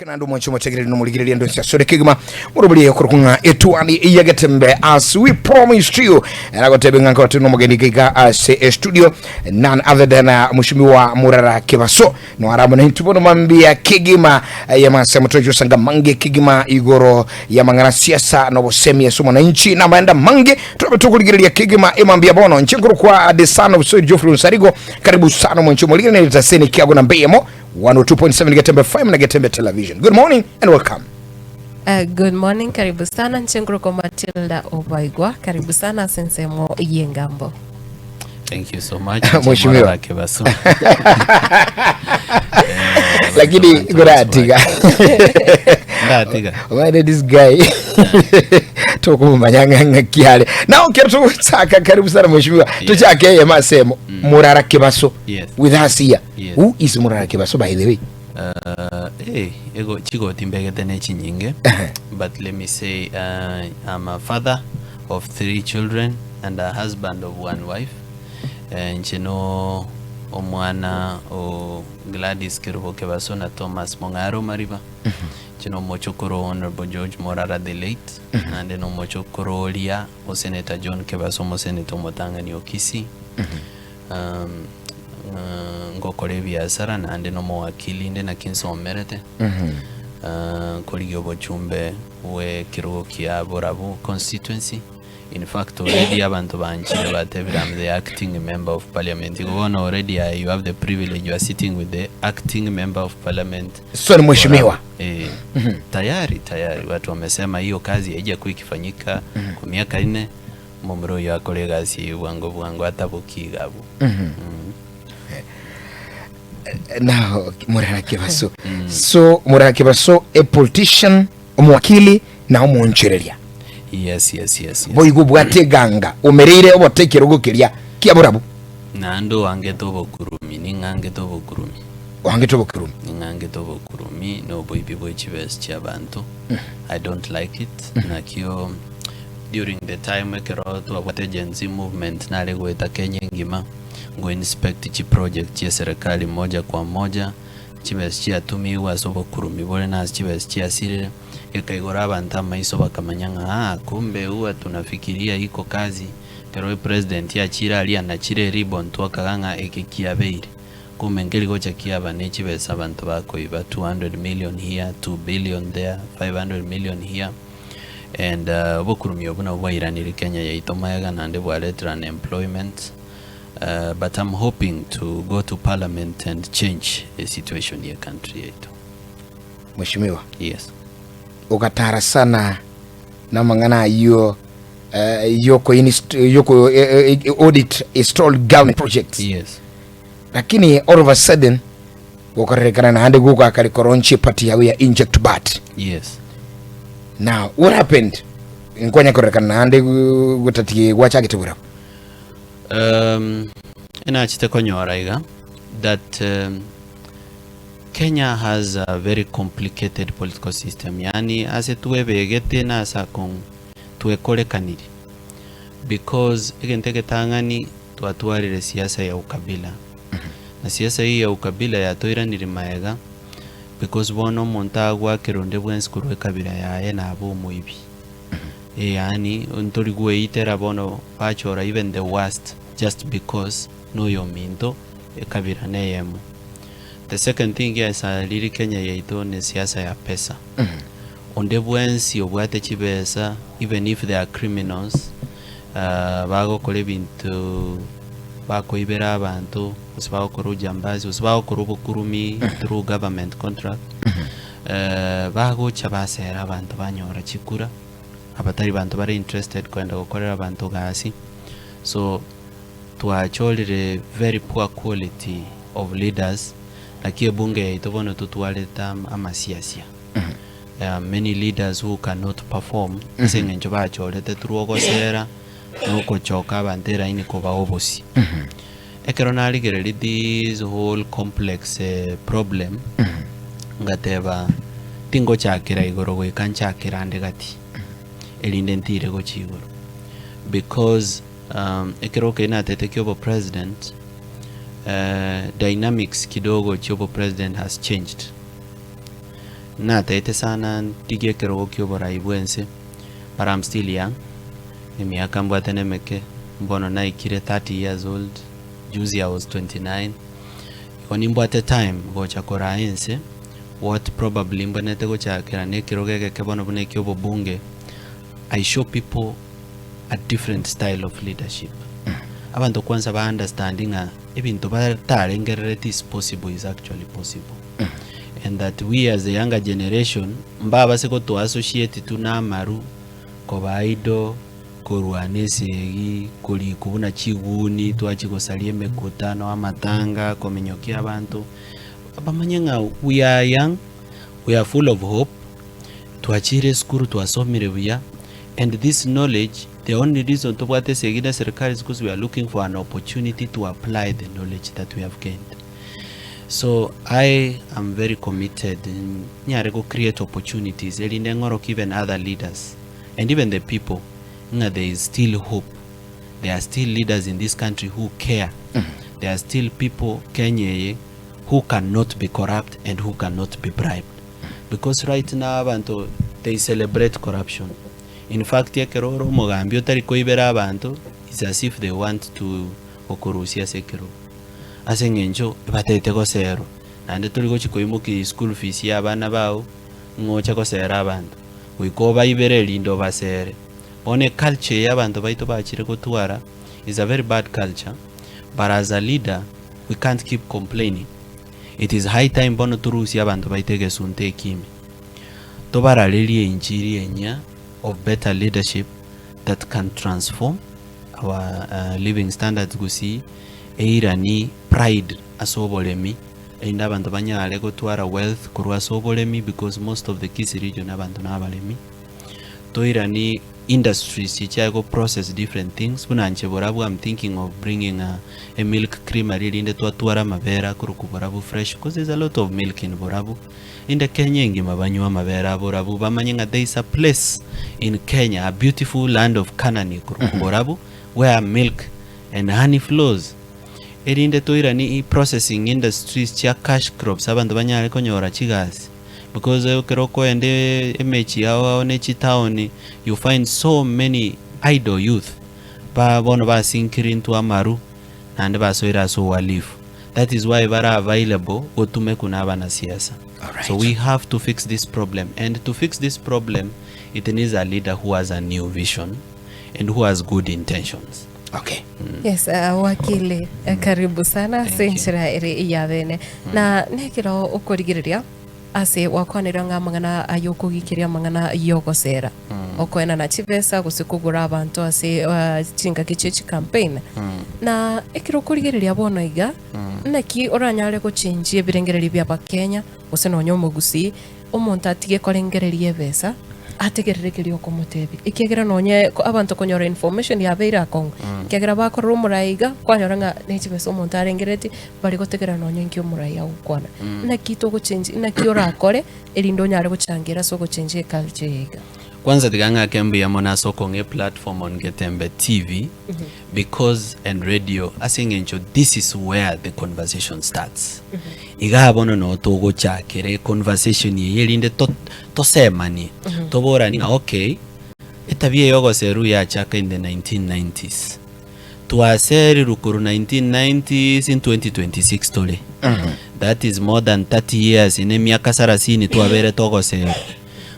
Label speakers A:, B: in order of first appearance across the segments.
A: Naende omwanche omotegereri na omorigereria endo ense asore kegima morobori ekorokwa ng'a etuani ya Getembe as we promised you nagotebe ng'a nkorote nomogeni gaiga ase estudio none other than uh, mheshimiwa Murara Kibaso noaramo naintwe bono mambia kegima eh, ya masemo tochosanga mange kegima igoro ya mang'ana siasa na obosemi ase omwananchi na amaenda mange turabe tokorigereria kegima emambia bono nche nkorokwa the son of Soil Geoffrey Onsarigo karibu sana omwanche omorigereria taseni kiago na mbeyemo 102.7 Getembe FM na Getembe Television. Good morning and welcome.
B: Good morning, karibu sana Nchenguroko Matilda Obaigwa, karibu sana sensemo yengambo.
C: Thank you so much.
A: Mheshimiwa.
C: Mwarara Kebaso.
A: Lakini guratiga.
C: Ndatiga.
A: Why this guy tokumumanya ng'ang'a kiale. Now kero tuchaka karibu sana mheshimiwa. Tuchake ye masemo Murara Kibaso
C: Yes.
A: with us here.
C: Yes.
A: Who is Murara Kibaso by the way?
C: Eh, ego chigoti mbegete ne chinyinge but let me say I'm a father of three children and a husband of one wife. Eh, inche no omwana o Gladys Kerubo Kebaso na Thomas Mong'aro Mariba. Inche no omochokoro Honorable George Morara the late naende no omochokoro oria o Senator John Kebaso omoseneta omotang'ani o Kisii. Um, ng'a ngokora ebiasara naende nomowakili inde naki nsomerete. Ah, nkorigia obochumbe bw'ekerogo kia Borabu constituency. In fact already abanto banchire batebire I'm the acting member of parliament. Igo bono already aye you have the privilege you are sitting with the acting member of parliament.
A: So ni mheshimiwa.
C: Eh, tayari tayari watu wamesema hiyo kazi haijakuwa ikifanyika kwa miaka nne Momura oyio akore egasi eye bwango bwango atabokie iga abwo.
A: Now Murara Kibaso. So Murara Kibaso a politician, omowakili na omoonchoreria.
C: Yes.
A: Boigo obwate eganga omereire obote ekerogo keria kia borabu.
C: Naende oangete obokurumi, ning'angete obokurumi.
A: Oangete obokurumi.
C: Ning'angete obokurumi na oboibi bwe chibesa chi'abanto. I don't like it. Nakio During the time ekero twabwate Gen Z movement nare goeta Kenya engima ngo inspect chi project chie serikali moja kwa moja, chibesa chiatumigwe ase obokurumi bore na ase chibesa chiasirire, gekaigora abanto amaiso bakamanya ng'a aa kumbe huwa tunafikiria iko kazi, ekero epresident achire aria anachire eribbon twakaga ng'a eke kiabeire, kumbe nkeri gocha kiaba ne chibesa abanto bakoiba 200 million here, 2 billion there, 500 million here. And obokurumi obwo nabwo bwairanire Kenya yaito magega naende bwaretire unemployment but I'm hoping to go to parliament and change the situation ye country yaito.
A: Mheshimiwa.
C: Yes.
A: Ogatara sana namang'ana ayio eh, yoko inst- yoko eh, eh, audit installed government projects
C: Yes.
A: lakini all of a sudden gokorerekana naende gogaka rikoronchi party yago ya inject bat
C: Yes.
A: Now what happened nkonya korerekana naende gotatiga gwachagete borabwo?
C: Um, enachete konyora iga that um, Kenya has a very complicated political system yaani ase twebegete na ase akong'u twekorekaniri because egento egetang'ani twatwarire siasa ya ukabila na siasa eyio ya ukabila yatoiraniri maega Because bono omonto agoakera onde bwensi korwa ekabira yaye nabe omoibi. Yaani ntori gweitera bono bachora even the worst just because noyominto ekabira neyemo. The second thing giasariri Kenya yaito ne siasa ya pesa. Onde bwensi obwate chibesa even if they are criminals bagokora ebinto bakoibera abanto gose bagokora ujambazi gose bagokora obokurumi through government contract bagocha basera abanto banyora chikura abatari banto bare interested kogenda gokorera abanto gasi so twachorire very poor quality of leaders naki ebunge yaito bono totwarete amasiasia There are many leaders who cannot perform ase eng'encho bachorete through ogosera na ogochoka abanto eraini kobaa obosie. Ekero narigereria this whole complex problem, ngateba tingochakera igoro goika nchakere ande gati, erinde ntire gochia igoro. Because ekero okei natete kia obopresident, dynamics kidogo chia obopresident has changed. Nataete sana ndigie ekerogo kia oborai bwense but I'm still young, emiaka mbwate nemeke, mbono naikire 30 years old, juzi I was 29, igo nimbwate time gocha koraa ense, what probably mbwenerete gochakera na ekerogo egeke bono buna ekia obobunge, I show people a different style of leadership. Abanto kwanza ba understand ng'a ebinto batarengerereti is possible is actually possible. And that we as the younger generation mbabase goto associate tu na amaru, koba idle, korwana esegi, korikwa buna chiguni, twachia gosaria emekutano, amatanga, kominyokia abanto, bamanye ng'a we are young, we are full of hope, twachire esukuru twasomire buya, and this knowledge, the only reason tobwate esegi na eserikari is because we are looking for an opportunity to apply the knowledge that we have gained. So I am very committed nyare go create opportunities erinde ng'orokie even other leaders and even the people ng'a there is still hope, there are still leaders in this country who care, there are still people Kenya eye who cannot be corrupt and who cannot be bribed because right now abanto they celebrate corruption in fact ekero ore omogambi otari koibera abanto it's as if they want to gokorusia ase ekerogo. Ase eng'encho ebatete goserwa, naende tori gochia koimokia school fees ya abana bao ng'a oche gosera abanto, goika obaibere erinde obasere. Bono eculture eye abanto baito bachire gotwara is a very bad culture, but as a leader we can't keep complaining. It is high time bono torusie abanto baito egesunte eke ime, tobararerie enchiri enyia of better leadership that can transform our living standards gusii. Eiranie pride ase oboremi, erinde abanto banyare gotwara wealth korwa ase oboremi because most of the Kisii region abanto na abaremi. Toiranie industries chiaye go process different things buna inche borabu am thinking of bringing a a milk creamery erinde twatwara amabere akorokwa borabu fresh because there is a lot of milk in borabu. Rinde Kenya engima banywe amabere a borabu bamanye ng'a there is a place in Kenya, a beautiful land of Canaan ekorokwa borabu where milk and honey flows, erinde toiranie processing industries chia cash crops abanto banyare konyora chigasi because ekero okoenda emechie ao ao ne chitown you find so many idle youth ba bono basinkire intwe amaru naende basoire ase uhalifu that is why bare available gotumekwa na abanasiasa so we have to fix this problem and to fix this problem it needs a leader who has a new vision and who has good intentions.
A: Okay.
B: Yes, uh, wakili eh, karibu sana ase
C: Thank you.
B: enchera ere ya bene na nekero okorigereria ase wakwanera ng'a amang'ana ayokogikeria amang'ana yogosera okoenana chibesa gose kogora abanto ase uh, chingaki chie chicampaign na ekero okorigereria bono iga naki oranyare gochenjia ebirengererio bia abakenya gose nonya omogusii Omonto atige korengereria ebesa, ategerere keria okomotebia, ekiagera nonye abanto konyora information yabeire akong'u, ekiagera bakorora omorai iga, kwanyora ng'a ne chibesa omonto arengereretie, bare gotegerera nonye nki omorai agokwana. Naki togochenji naki orakore erinde onyare gochangera ase ogochenjia eculture eye iga?
C: Kwanza tiga ng'ake mbuya mono ase okong'a eplatform on Getembe TV because and radio ase eng'encho this is where the conversation starts. Igaa bono noo togochakera econversation eye erinde to tosemanie toboranie ng'a okay etabia eye yogoserwa yachaka in the 1990s twaserirwe korwa 1990s in 2026 tore that is more than 30 years na emiaka sarasini twabere togoserwa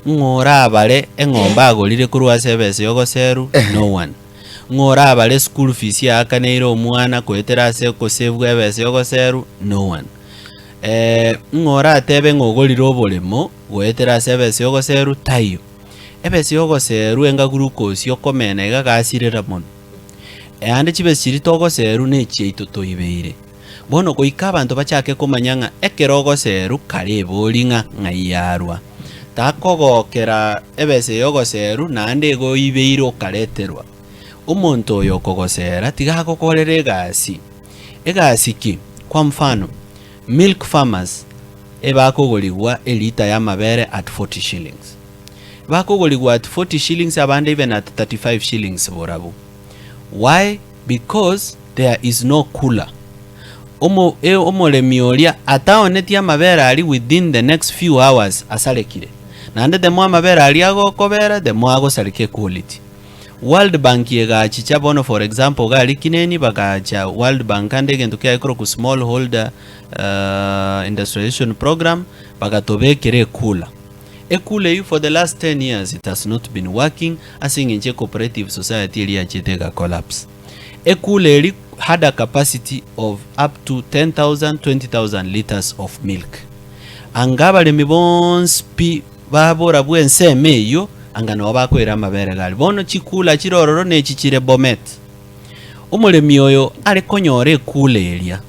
C: ng'o orabare eng'ombe agorire korwa ase ebesa yogoserwa no one Ng'o orabare school fees yaakaneire omwana koetera ase okosevwa ebesa yogoserwa? No one. Eh, ng'o oratebe ng'a ogorire oboremo goetera ase ebesa yogoserwa? Taiyo. Ebesa yogoserwa enga glucose okomena iga gasirera mono. Naende chibesa chiria togoserwa na echiaito toibeire. Bono goika abanto bachake komanya ng'a ekero ogoserwa kare ebori ng'a ng'ai yarwa. Takogokera ebesa eye ogoserwa naende igo oibeire okareterwa. Omonto oyo okogosera tiga agokorere egasi. Egasi ki? Kwa mfano, milk farmers ebakogorigwa elita y'amabere at 40 shillings. Bakogorigwa at 40 shillings abande even at 35 shillings borabu. Why? Because there is no cooler. Omo e omoremi oria ataonetie amabere aria within the next few hours asarekire. Naende the more amabere aria agokobera the more agosareka equality. World Bank egachicha bono for example iga aria Kineni bagacha World Bank ande egento kiaye korokwa small holder industrialization program bagatobekera ecooler. Ecooler eywo for the last 10 years it has not been working ase eng'encho ecooperative society eria yachete ega collapse. Ecooler eria had a capacity of up to 10,000, 20,000 litres of milk. Anga abaremi bonsi pi babora bw'ensemo eyio, anga nabo bakoira amabere gari. Bono chikula chire ororo nechi chire Bomet. Omoremi oyo are konyora ekula eria,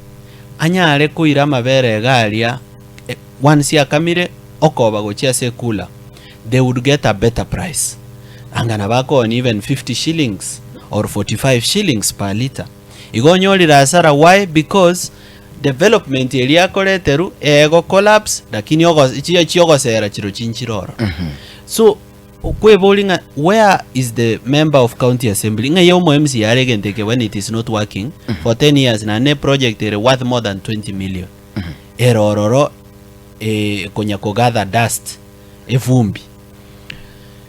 C: anyare koira amabere iga aria once akamire okoba gochia ase ekula, they would get a better price. Anga nabo akoonia even 50 shillings or 45 shillings per litre. Igo onyorire hasara why? Because development eria akoreterwa ego collapse lakini ogo chiria chiogosera chirochio nchire ororo. So okweboria ng'a where is the member of county assembly ng'a ye omo MCA are egento eke when it is not working for 10 years naende ne project ere worth more than 20 million ere ororo eh, konya kogather dust evumbi.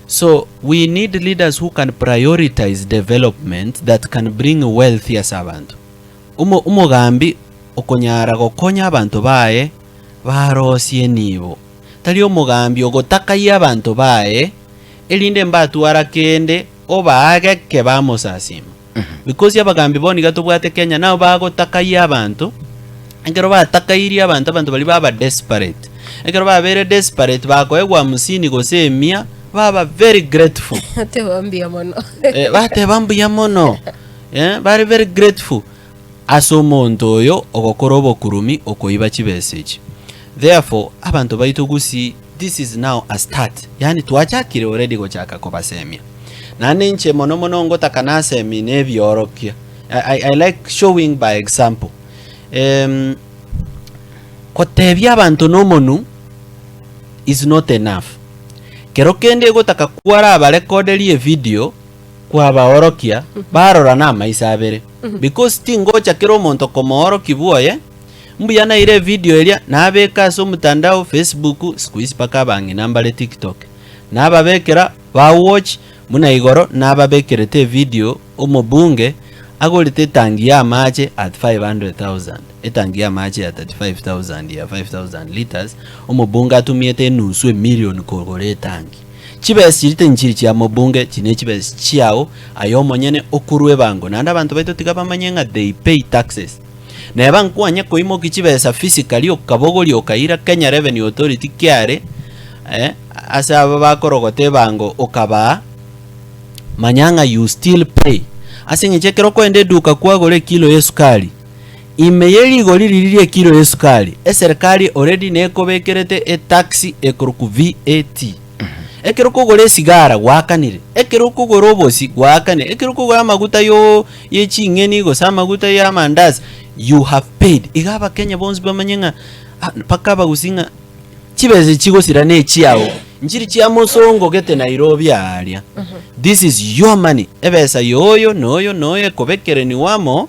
C: So we need leaders who can prioritize development that can bring wealth ase abanto. Omo omogambi okonyara gokonya abanto baye barosie enibo, tari omogambi ogotakayia abanto baye erinde mbatwara kende obaageke bamosasima. Because abagambi bono iga tobwate Kenya nabo bagotakayia abanto, ekero batakairie abanto, abanto baria baba desperate, ekero babeire desperate bakoegwa hamsini gose emia, baba very grateful.
B: Teba mbuya mono.
C: Eh, bateba mbuya mono eh, bare very grateful ase omonto oyo ogokora obokurumi okoiba chibesa echi. Therefore, abanto baito gusii this is now a start, yaani twachakire already gochaka kobasemia. Naende inche mono mono ngotaka nasemi na ebiorokia. I, I, I like showing by example. Em, kotebia abanto nomonu is not enough. Kero kende egotaka kwarabarekoderie evideo kwabaorokia barora na amaiso abere because tingocha kera omonto komoorokia bwoye mbuya naire evideo eria nabeka ase omotandao Facebook siku hizi mpaka abang'ina mbare TikTok nababekera Ba watch buna igoro nababekerete evideo omobunge agorete etangi ya amache at 500,000 etangi ya amache ya 35,000 ya 5,000 litres omobunge atumiete enusu emilion kogora etangi. Chibesa chiria tinchiri chia mobunge chiri ne chibesa chiao aye omonyene okorwa ebango naende abanto baito tiga bamanye ng'a they pay taxes. Neba nkwanye koimokia chibesa physically okabogoria okaira Kenya Revenue Authority kiare eh, ase aba bakorogota ebango okabaa, manya ng'a you still pay. Ase eng'encho ekero okoenda eduka kwagora ekilo ya esukari, ime ye rigori riria ria ekilo ya esukari, eserikari already nekobekerete etax ekorokwa VAT. Ekero okogora esigara gwakanire, ekero okogora obosie gwakanire, ekero okogora amaguta yo ye ching'eni gose amaguta ya amandasi, you have paid. Iga abakenya bonsi bamanye ng'a ah mpaka abagusii ng'a chibesa echi chigosira ne echiao, nchiri chia mosongo gete Nairobi aaria. This is your money, ebesa ya oyo na oyo na oyo ekobekereniwa amo,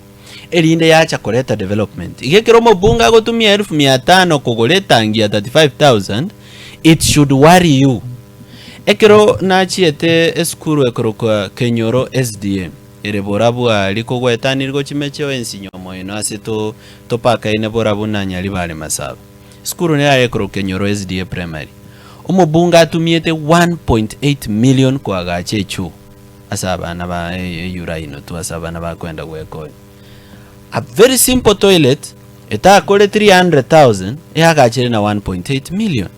C: erinde yacha koreta development. Iga ekero omobunge agotumia elfu mia tano kogora etangi ya 35000, it should worry you. Ekero nachiete esukuru ekorokwa Kenyoro SDA, ere borabu aria kogwetaniri gochia mecheo ensinyo omoino ase to topakaine borabu na Nyaribari Masaba. Esukuru nere aria ekorokwa Kenyoro SDA Primary. Omobunge atumiete 1.8 million koagacha echoo ase abana ba eyuraino tu ase abana bakoenda gwekonya. A very simple toilet etakore 300,000 eagachire na 1.8 million.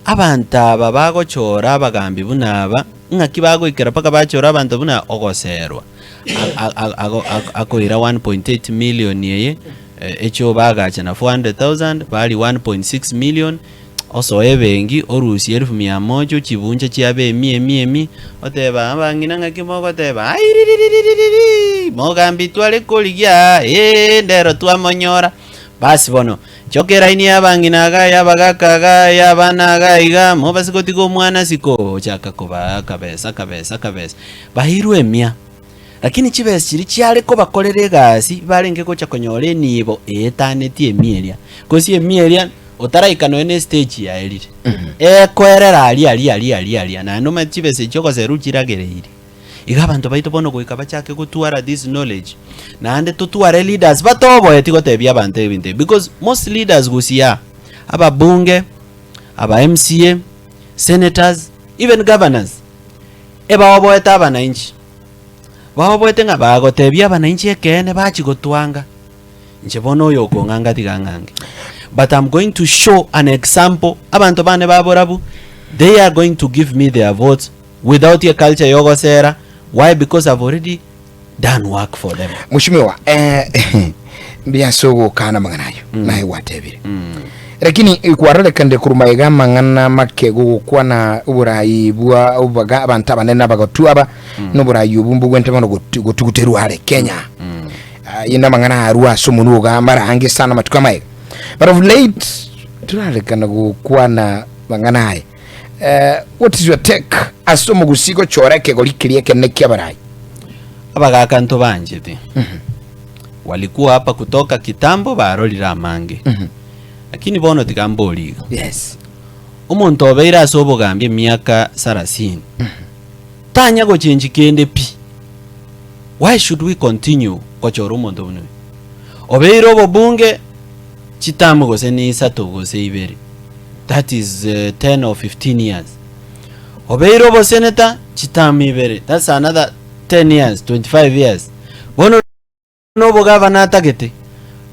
C: Abanto aba bagochora abagambi buna aba, ng'aki bagoikera mpaka bachore abanto buna aba? Ogoserwa. Akoira 1.8 million eye, echio bagacha na 400,000, baria 1.6 million, Osoe ebenki, orusie elfu mia moja ochibunche chiabe emia emia emia, otebe abang'ina ng'aki mogoteba aiririririririri mogambi tware korigia aa eeh ndero twamonyora. Basi bono, choka eraini ya abang'ina iga, ya abagaka iga, ya abana iga iga, mobase gotiga omwana isiko, ochaka kobaa akabesa akabesa akabesa, bairwe emia. Lakini chibesa chiria chiare kobakorera egasi barenge gocha konyora enibo eetanetie emia eria. Gose emia eria otaraika nonya na estage yaerire. Ekoerera aria aria aria aria aria naende omanyete chibesa echio ogoserwa chiragereiri. Iga abanto baito bono goika bachake gotwara this knowledge naende totware leaders batoboeti gotebia abanto ebinto ebi because most leaders gusii aa, ababunge, aba MCA, senators, even governors, ebaoboete abananchi. Baoboete ng'a bagotebia abananchi ekeene bachie gotwanga, inche bono oyo okong'anga tiga ang'ange. But I'm going to show an example, abanto bane ba borabu, they are going to give me their votes without a culture ya ogosera, why? Because I've already done work for them.
A: Mheshimiwa, eh, mbuya ase ogokana amang'ana ayo naye gwatebire lakini kwarorekanire korwa magega amang'ana make gogokwana oborai bwa obaga abanto abanene abagotu aba noborai obu mbogwente bono gotu- gotuguterwa are Kenya Aye namang'ana arwa ase omonwa oga amarange sana amatuko amaega but of late torarekana gokwana mang'ana aya Eh, what is your take ase omogusii gochora ekegori keria ekenene ki'abarai?
C: Abagaka ntobanchete walikuwa hapa kutoka kitambo barorire amange lakini bono tiga mbori iga
A: Yes.
C: omonto obeire ase obogambi emiaka sarasini tanya gochenji kende pi why should we continue gochora omonto buna oyo obeire obobunge chitamu gose ne isato gose ibere that is 10 or 15 years obeire oboseneta chitamu ibere that's another 10 years 25 years bono nobogavana atagete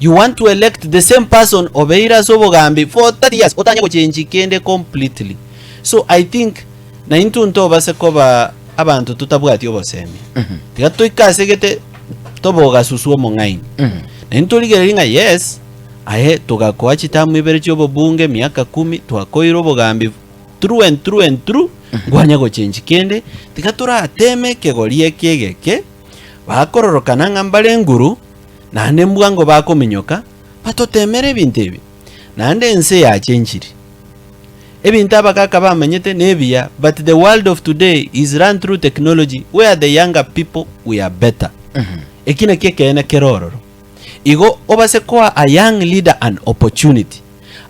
C: you want to elect the same person obeire ase obogambi for 30 years otanye gochenji kende completely so i think na intwe ntobase koba abanto totabwati obosemia tiga toike ase gete tobe ogasusu omong'aini na intwe torigereria ng'a yes Aye togakoa chitamu ibere chi'obobunge emiaka kumi, twakoire obogambi through and through and through, nkwanya gochenchi kende, tiga torateme ekegori eke egeke, bakororokana ng'a mbare nguru, naende mbwango bakominyoka, batotemere ebinto ebi. Naende ense yachenchiri. Ebinto abagaka bamanyete nebiya, but the world of today is run through technology where the younger people we are better. Eki nakio ekeene kere ororo. Igo obase koa a young leader an opportunity,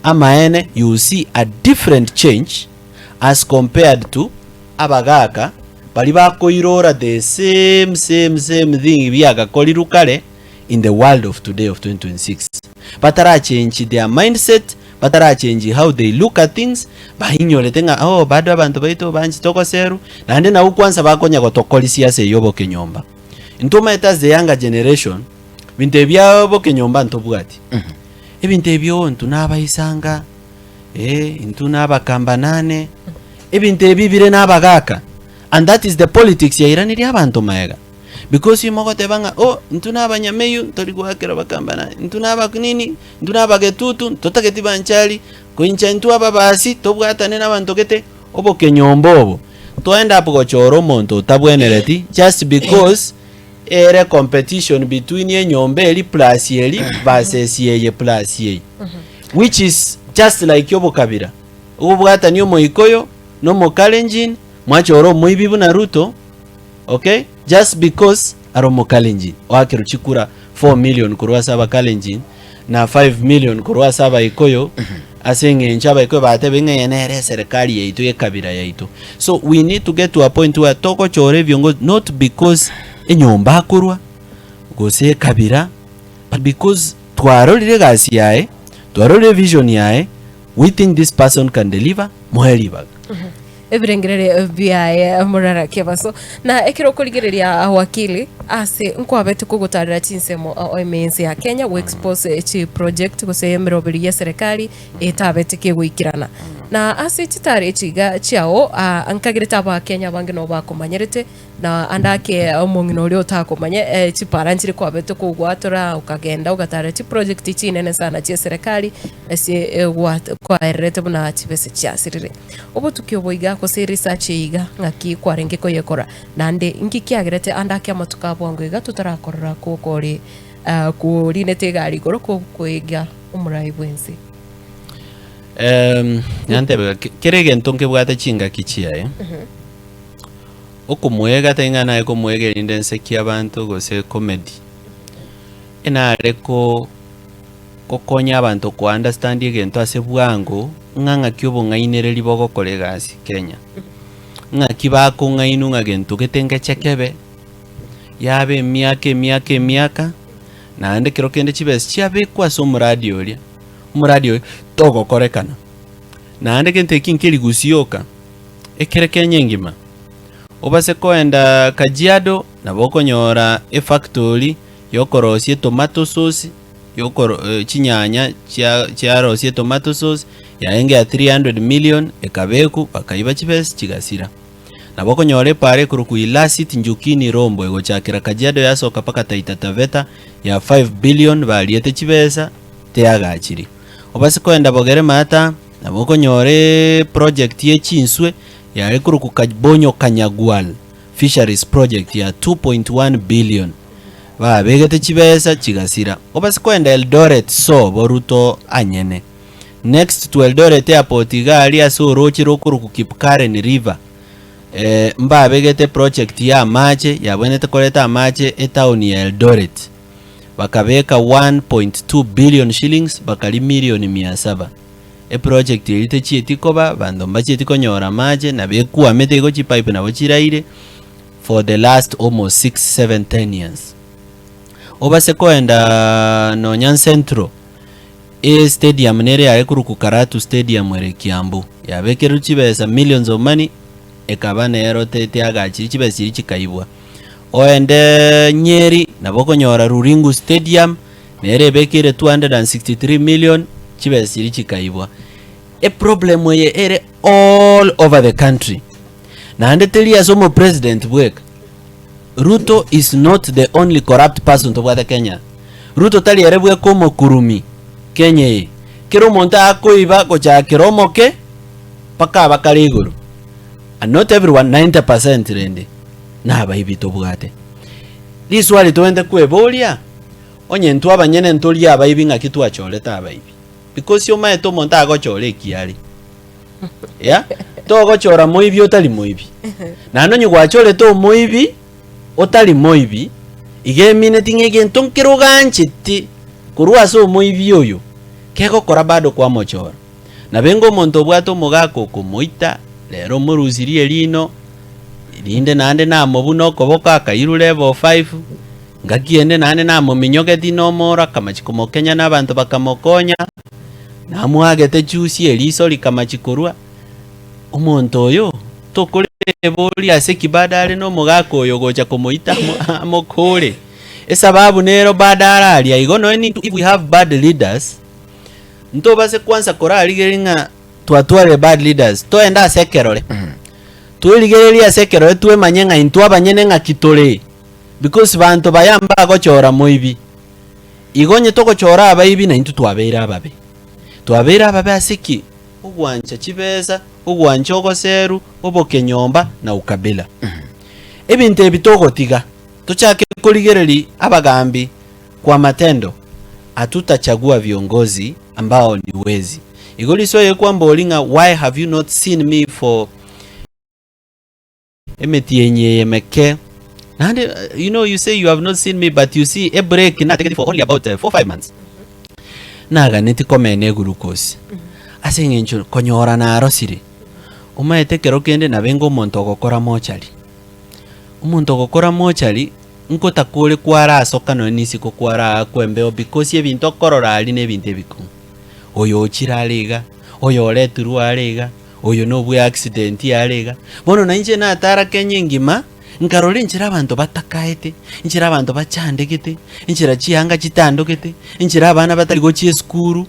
C: amaene you will see a different change as compared to abagaka baria bakoirora the same same same thing biagakorirwe kare in the world of today of 2026. Batarachange their mindset, batarachange how they look at things, bainyorete ng'a oh bado abanto baito banchete ogoserwa, naende nabwo kwanza bakonya gotokorisia ase eyio obokenyomba. Ntomaete as the younger generation, binto ebi bia bokenyomba ntobwati. Ebinto ebio intwe nabaisanga, eh, intwe nabakambanane, ebinto ebi bire nabagaka. And that is the politics yairanirie abanto maega. Because mogoteba ng'a oh, intwe nabanyameyio ntori goakera bakambanane, intwe nabakunini, intwe nabagetutu, ntotageti banchari, koincha intwe ababasi, tobwatane nabanto gete. Obokenyomba obo, to end up gochora omonto otabwenereti just because ere competition between enyomba eri plus eri versus eye plus eye which is just like obokabira obobwatani omoikoyo na omokalenjin mwachora omoibi buna Ruto okay just because are omokalenjin oakerwe chikura 4 million korwa ase abakalenjin na 5 million korwa ase abaikoyo ase eng'encho abaikoyo batebe ng'a eye nere eserekari yaito ekabira yaito so we need to get to a point where togochora ebiongozi not because enyomba akorwa gose ekabira but because twarorire egasi yaye twarorire vision yaye we think this person can deliver moe ribaga.
B: Ebirengererio biaye morara kebaso. Na ekero okorigereria wakili ase nkwabete kogotarera chinsemo ime ense ya Kenya go expose chi project gose emeroberi ye serikali etabete kegoikerana. Na ase chitari echi iga chiao nkagerete abakenya abange nabo bakomanyerete na ande ake omong'ina oria otakomanya chipara nchire kwabete kogwatora okagenda ogatara chiproject chinene sana chie serikali ase kwaererete buna chibese chiasirire. Obotuki obo iga, gose research eye iga, ng'aki kwarenge koyekora? Naende inki kiagerete ande ake amatuko a bwango iga totarakorora kore korinete egari igoro kogokoiga omorai bw'ense?
C: Em, nyantebe, kera egento nkebwate chingaki chiaye. Okomoega tari ng'a naye komoega erinde nsekie abanto gose comedy. Enare ko gokonya abanto ko understand egento ase bwango ng'a ng'aki obong'ainereria bogokora egasi Kenya. Ng'aki bakong'ainwa ng'a gento gete ngeche kebe, yaba emiaka emiaka emiaka, naende kero kende chibesa chiabekwa ase omoradi oria, omoradi oyo togokorekana. Naende gento eki nkeri gosioka, ekere Kenya engima, obase koenda Kajiado nabo okonyora efactory yokorosia etomato sauce, yokoro chinyanya chia chiarosia etomato sauce, yarenge ya 300 million ekabekwa bakaiba chibesa chigasira. Nabo okonyora epaara ekorokwa Ilasit Njukini Rombo egochakera Kajiado yasoka mpaka Taita Taveta ya 5 billion bariete chibesa teagachiri. Obase koenda Bogere Maata nabo okonyora eproject ye chinswe yare korokwa Kabonyo Kanyagwal Fisheries Project ya 2.1 billion babegete chibesa chigasira. Obase koenda Eldoret sobo Ruto anyene. Next to Eldoret airport iga aria ase oroche rokorokwa Kipkaren River eh, mbabegete project ya amache yabwenerete koreta amache etown ya Eldoret bakabeka 1.2 billion shillings bakaria milioni mia saba. Eproject eria techieti koba banto mbachieti konyora amache nabo ekwamete igo chipipe nabo chiraire for the last almost 6, 7, 10 years. Obase koenda nonya Central Estadium nere yare korokwa Karatu Stadium ere Kiambu, yabekerwe chibesa millions of money ekaba nero te teagachiri chibesa chiria chikaibwa. Oende Nyeri nabo okonyora Ruringu Stadium nere ebekeire 263 million chibesa chiria chikaibwa. Eproblem eye ere all over the country naende teri ase omopresident bweka. Ruto is not the only corrupt person tobwate Kenya. Ruto tari ere bweka omokurumi Kenya eye. Kera omonto akoiba gochakera omoke mpaka abakare igoro. And not everyone, 90% rende nabaibi tobwate. Riswali tobwenerete kweboria, onye intwe abanyene ntori abaibi ng'aki twachorete abaibi? Because omaete omonto agochora ekiare. Yeah? Togochora moibi otari moibi. Naende onye gwachorete omoibi otari moibi, iga emineti ng'a egento nkere ogancheti korwa ase omoibi oyo, kegokora bado kwamochora. Nabo omonto obwate omogaka okomoita, rero omorusirie erino, rinde naende namobuna okoboko akairwa level five, ngaki ende naende namominyogeti na omoro akamachia komokenya na abanto bakamokonya. Namoagete chusi eriso rikamachia korwa, Omonto oyo tokoreboria ase ki bado are nomogaka oyo ogocha komoita amokore? Esababu nero bado araria igo nonya nintwe if we have bad leaders, ntobase kwansa korarigereria ng'a twatwarire bad leaders, toende ase ekerore, twerigererie ase ekerore twemanye ng'a intwe abanyene ng'aki tore, because banto baya mbagochora moibi. Igo onye togochora abaibi naintwe twabeire ababe. Twabeire ababe ase ki? Ogwancha chibesa, ogwancha ogoseru, obokenyomba, na ukabila. Ebinto ebi togotiga, tochake korigereria abagambi kwa matendo, hatutachagua viongozi ambao ni wezi. Igo risoe kwambori ng'a why have you not seen me for Emetienyi eye emeke, naende you know you say you have not seen me but you see a break nategeti for only about 4 5 months naganeti komena eglucose ase eng'encho konyora narosire omaete ekero kende nabe omonto ogokora mochari omonto ogokora mochari nkotakore kwarasoka nonye na isiko kwaraakwa embeo because ebinto okorora aria na ebinto ebikong'u oyo ochire are iga oyo oretirwe are iga. Oyo nobwe accident are iga. Bono nainche natara Kenya engima, nkarora enchera abanto batakaete, enchera abanto bachandegete, enchera chianga chitandogete, enchera abana batari gochia esukuru.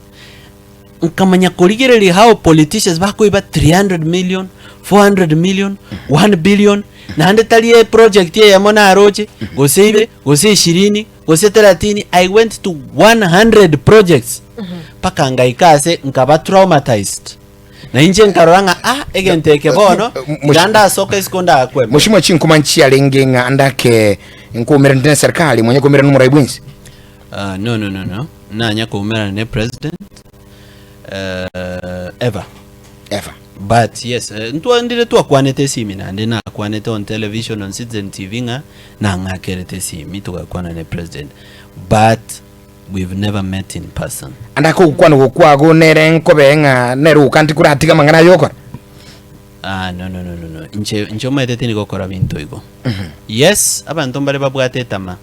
C: Nkamanya korigereria how politicians bakoiba 300 million, 400 million, 1 billion, naende tari eproject eyemo naroche, gose ibere, gose ishirini, gose thelathini, I went to 100 projects mpaka ngaika ase nkaba traumatized. Na inche nkarora ng'a ah, egento eke bono tiga ndasoka isiko ndakwe.
A: Moshimo chinkuma nchiarenge ng'a ndake nkuumerane na serikali mwenye kuumerana nomorai bwensi.
C: Uh, no, no, no, no. Nanya kuumerana ne president uh, ever.
A: Ever.
C: But yes, uh, ntwa ndire twakwanete esimi naende na. Nakwanete on television on Citizen TV ng'a nang'akerete esimi togakwana ne president but we've never met in person.
A: Ande ake ogokwana oko kwago nere nkobe ng'a nere ogokanti koratiga amang'ana aya okora.
C: Ah, no, no, no, no, no. Inche, inche omanyete tindi gokora binto igo. Yes, abanto mbare babwate etama.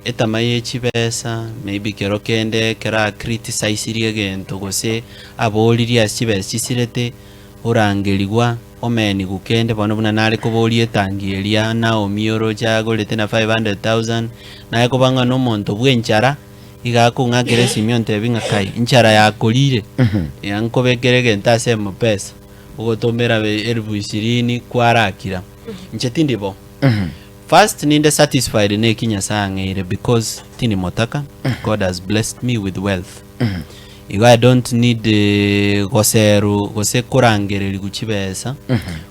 C: Etama ye chibesa, maybe kero kende ekero acriticisirie egento gose aboririe ase chibesa chisirete, orangerigwa, omenigwa kende bono buna nare koboria etangi eria Naomi oroche agorete na 500,000, naye koba ng'a nomonto bw'enchara, iga akong'akera esimi ontebie ng'a kai, enchara yakorire, iga nkobekere egento ase M-pesa, ogotomera elfu ishirini kwarakira. Inche tindi bo. First ninde satisfied na eki Nyasaye ang'eire because tindi motaka, God has blessed me with wealth. Igo I don't need eh, goseru gose korangererigwa chibesa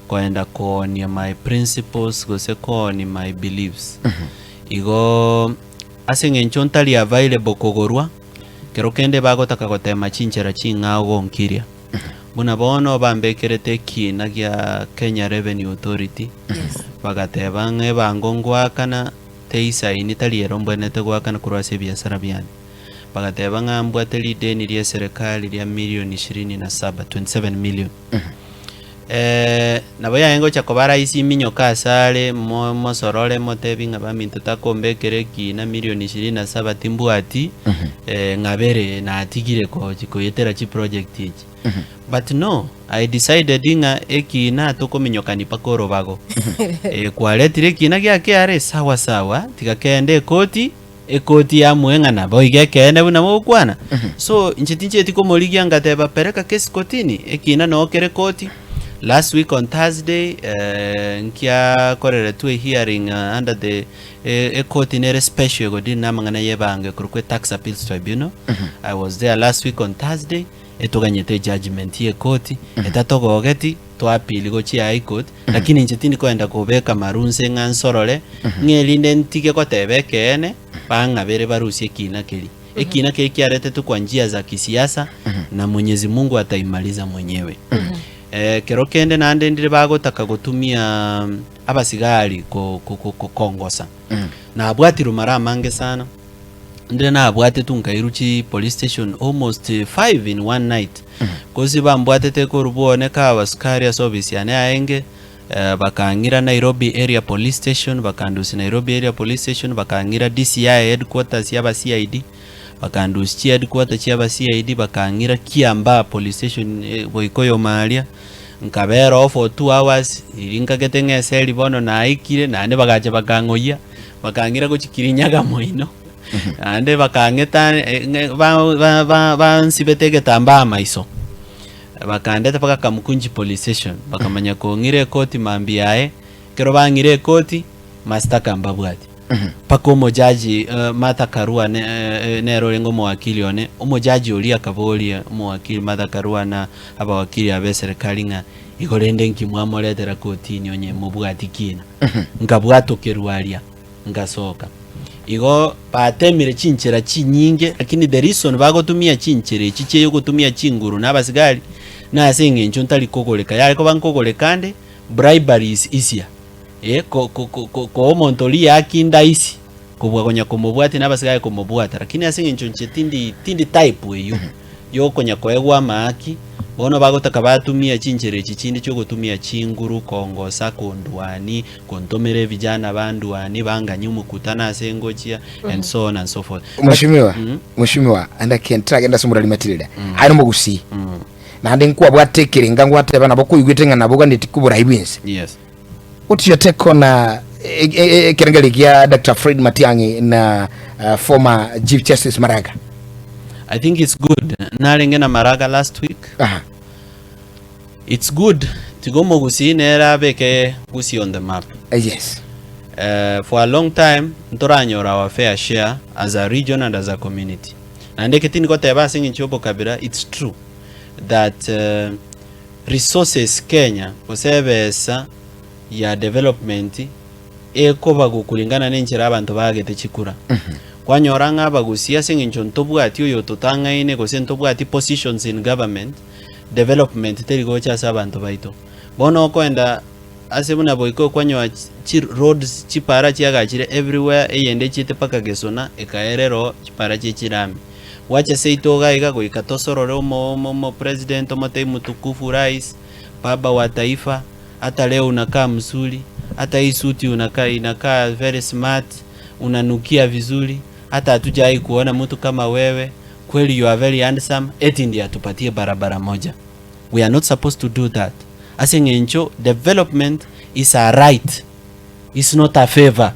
C: koenda koonia my principles gose koonia my beliefs. Igo ase eng'encho ntari available kogorwa, kero kende bagotaka gotema chinchera ching'ao gonkiria. Buna bono bambekerete ekiina gia Kenya Revenue Authority, bagateba ng'a ebango ngoakana teisaini tari ero mbwenerete goakana korwa ase ebiasara biane. Bagateba ng'a mbwate rideni ria eserekari ria milioni ishirini na saba, 27 million. Eh, nabo yaye ngocha koba rahisi iminyoke asare mo mosorore motebi ng'a baminto takombekera ekiina milioni ishirini na saba timbwati, eh, ng'abere natigire kochi koyetera chiproject echi. But no, I decided ng'a ekiina tokominyokani mpaka orobago. Eh, kwaretire ekiina gia KRA sawa sawa, tiga kende ekoti, ekoti yamoe ng'a nabo iga ekeene buna mogokwana. So inche tinchieti komorigia ngateba pereka kesi kotini, ekiina noo kere koti. Last week on Thursday, eh, nkiakoreretwe hearing uh, under the eh, ekoti nere special egodeal na amang'ana ya ebango ekorokwa Tax Appeals Tribunal. I was there last week on Thursday, etoganyete ejudgment ya ekoti, etatogogeti, twaappeal gochia High Court, lakini inche tindi koenda kobeka maru nse ng'a nsorore, ng'a erinde ntige koteba ekeene, bang'abere barusie ekina keria. Ekina keria kiaretetwe kwa njia za kisiasa, na Mwenyezi Mungu ataimaliza mwenyewe. Eh, kero kende naende ndire bagotaka gotumia abasigari ko- ko- ko- ko- kongosa. Nabwatirwe mara amange sana, Ndire nabwatetwe nkairwa chi police station almost five in one night. Kosi bambwatete korwa bwone kawa sukari ase ofisi yane yaenge, eh, bakang'ira Nairobi area police station, bakandusia Nairobi area police station, bakang'ira DCI headquarters ya aba CID, bakandusia chi headquarter chia aba CID, bakang'ira Kiambaa police station eh, Boikoyo aria, nkabera oo for 2 hours, riria nkagete ng'a eseri bono naikire, naende bagacha bakang'oyia. Bakang'ira gochia Kirinyaga moino, naende bakang'eta eh, ng'e- ba- ba- ba- bansibete egetambaa amaiso. Bakandeta mpaka Kamukunji police station, bakamanya kong'ira ekoti mambia yaye, ekero bang'ira ekoti, mashtaka mbabwati. Mpaka omojaji eh, Martha Karua ne, eh, nere orenge omowakili one, omojaji oria akaboria omowakili Martha Karua na abawakili aba eserekari ng'a igo rende nki mwamoretera kotini onye mobwati kina. Nkabwatokerwa aria, ngasoka. Igo batemire chinchera chinyinge, lakini the reason bagotumia chinchera echi chiayogotumia chinguru na abasigari, nase eng'encho ntari kogoreka. Yare koba nkogoreka ande, bribery is easier. Eh, ko- ko- ko- ko- koa omonto oria haki ndaisi, kobua konya komobwatia na abasigari komobwata. Lakini ase eng'encho inche tindi tindi type eywo, yokonya koegwa amahaki, bono bagotaka batumia chinchera echi chinde chiogotumia chinguru kongosa, kondwani, kontomera ebijana bandwani, banganyie omokutano ase ngochia, and so on and so forth. But,
A: Mheshimiwa,
C: mm,
A: Mheshimiwa, ande ntaragenda ase omorari Matilda. Aye nomogusii. Naende nkwabwate ekerenga ngwateba nabo koigwete ng'a nabo oganeti koborai bwensi.
C: yes.
A: What's your take on uh, ekerengerio gia Dr. Fred Matiang'i na uh, former Chief Justice Maraga?
C: I think it's good. Narenge na Maraga last week.
A: Aha.
C: It's good. Tiga omogusii nere abeke Gusii on the map.
A: Yes.
C: For a long time ntoranyora our fair share as a region and as a community. Naende eke tindi goteba ase eng'encho ya obokabira, it's true that uh, resources Kenya gose ebesa ya development ekobagwa kulingana na enchera abanto baagete chikura. Kwanyora ng'a abagusii ase eng'encho ntobwati oyo ototang'aine gose ntobwati positions in government, development teri gocha ase abanto baito. Bono okoenda. Ase buna boiko okwanyora chi roads chipara chiagachire everywhere eyende echiete mpaka gesona ekaerera oo chipara chie chirami. Gwacha seito iga iga goika tosorore omo omo omo president omotebie mtukufu rais, baba wa taifa, hata leo unakaa mzuri, hata hii suti unakaa inakaa very smart, unanukia vizuri, hata hatujawahi kuona mtu kama wewe, kweli you are very handsome, eti ndiye atupatie barabara moja. We are not supposed to do that ase eng'encho development is a right is not a favor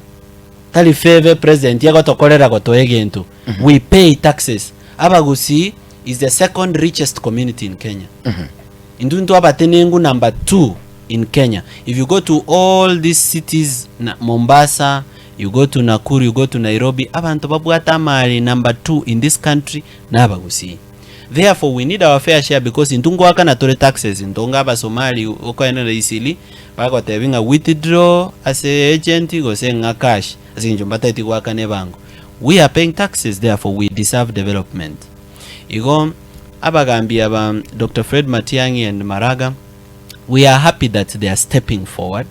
C: tari favor president egotokorera gotoa egento we pay taxes abagusii is the second richest community in Kenya intwe intwe abatenengu number two in Kenya if you go to all these cities na Mombasa you go to Nakuru you go to Nairobi abanto babwate amari number two in this country na abagusii Therefore we need our fair share because intwe ngoakana tore taxes ntonga abasomali okoenera easily bagotebi ng'a withdraw ase agent gose ng'a cash ase eng'encho mbatageti goakana ebango. We are paying taxes therefore we deserve development. Igo abagambi aba Doctor Fred Matiang'i and Maraga we are happy that they are stepping forward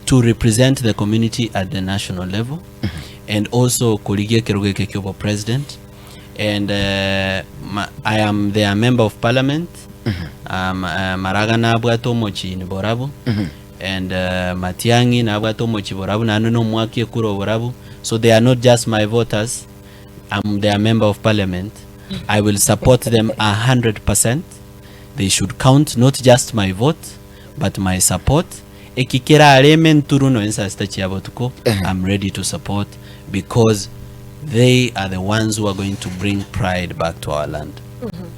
C: to represent the community at the national level and also korigia ekerogo eke kia obopresident. And ma, I am their member of parliament. Maraga nabwate omochie borabu and Matiang'i nabwate omochie borabu naende nomwaki ekura oborabu so they are not just my voters I'm their member of parliament I will support them 100% they should count not just my vote but my support eki kerareme nturu nonya saa sita chia botuko I'm ready to support because they are the ones who are going to bring pride back to our land.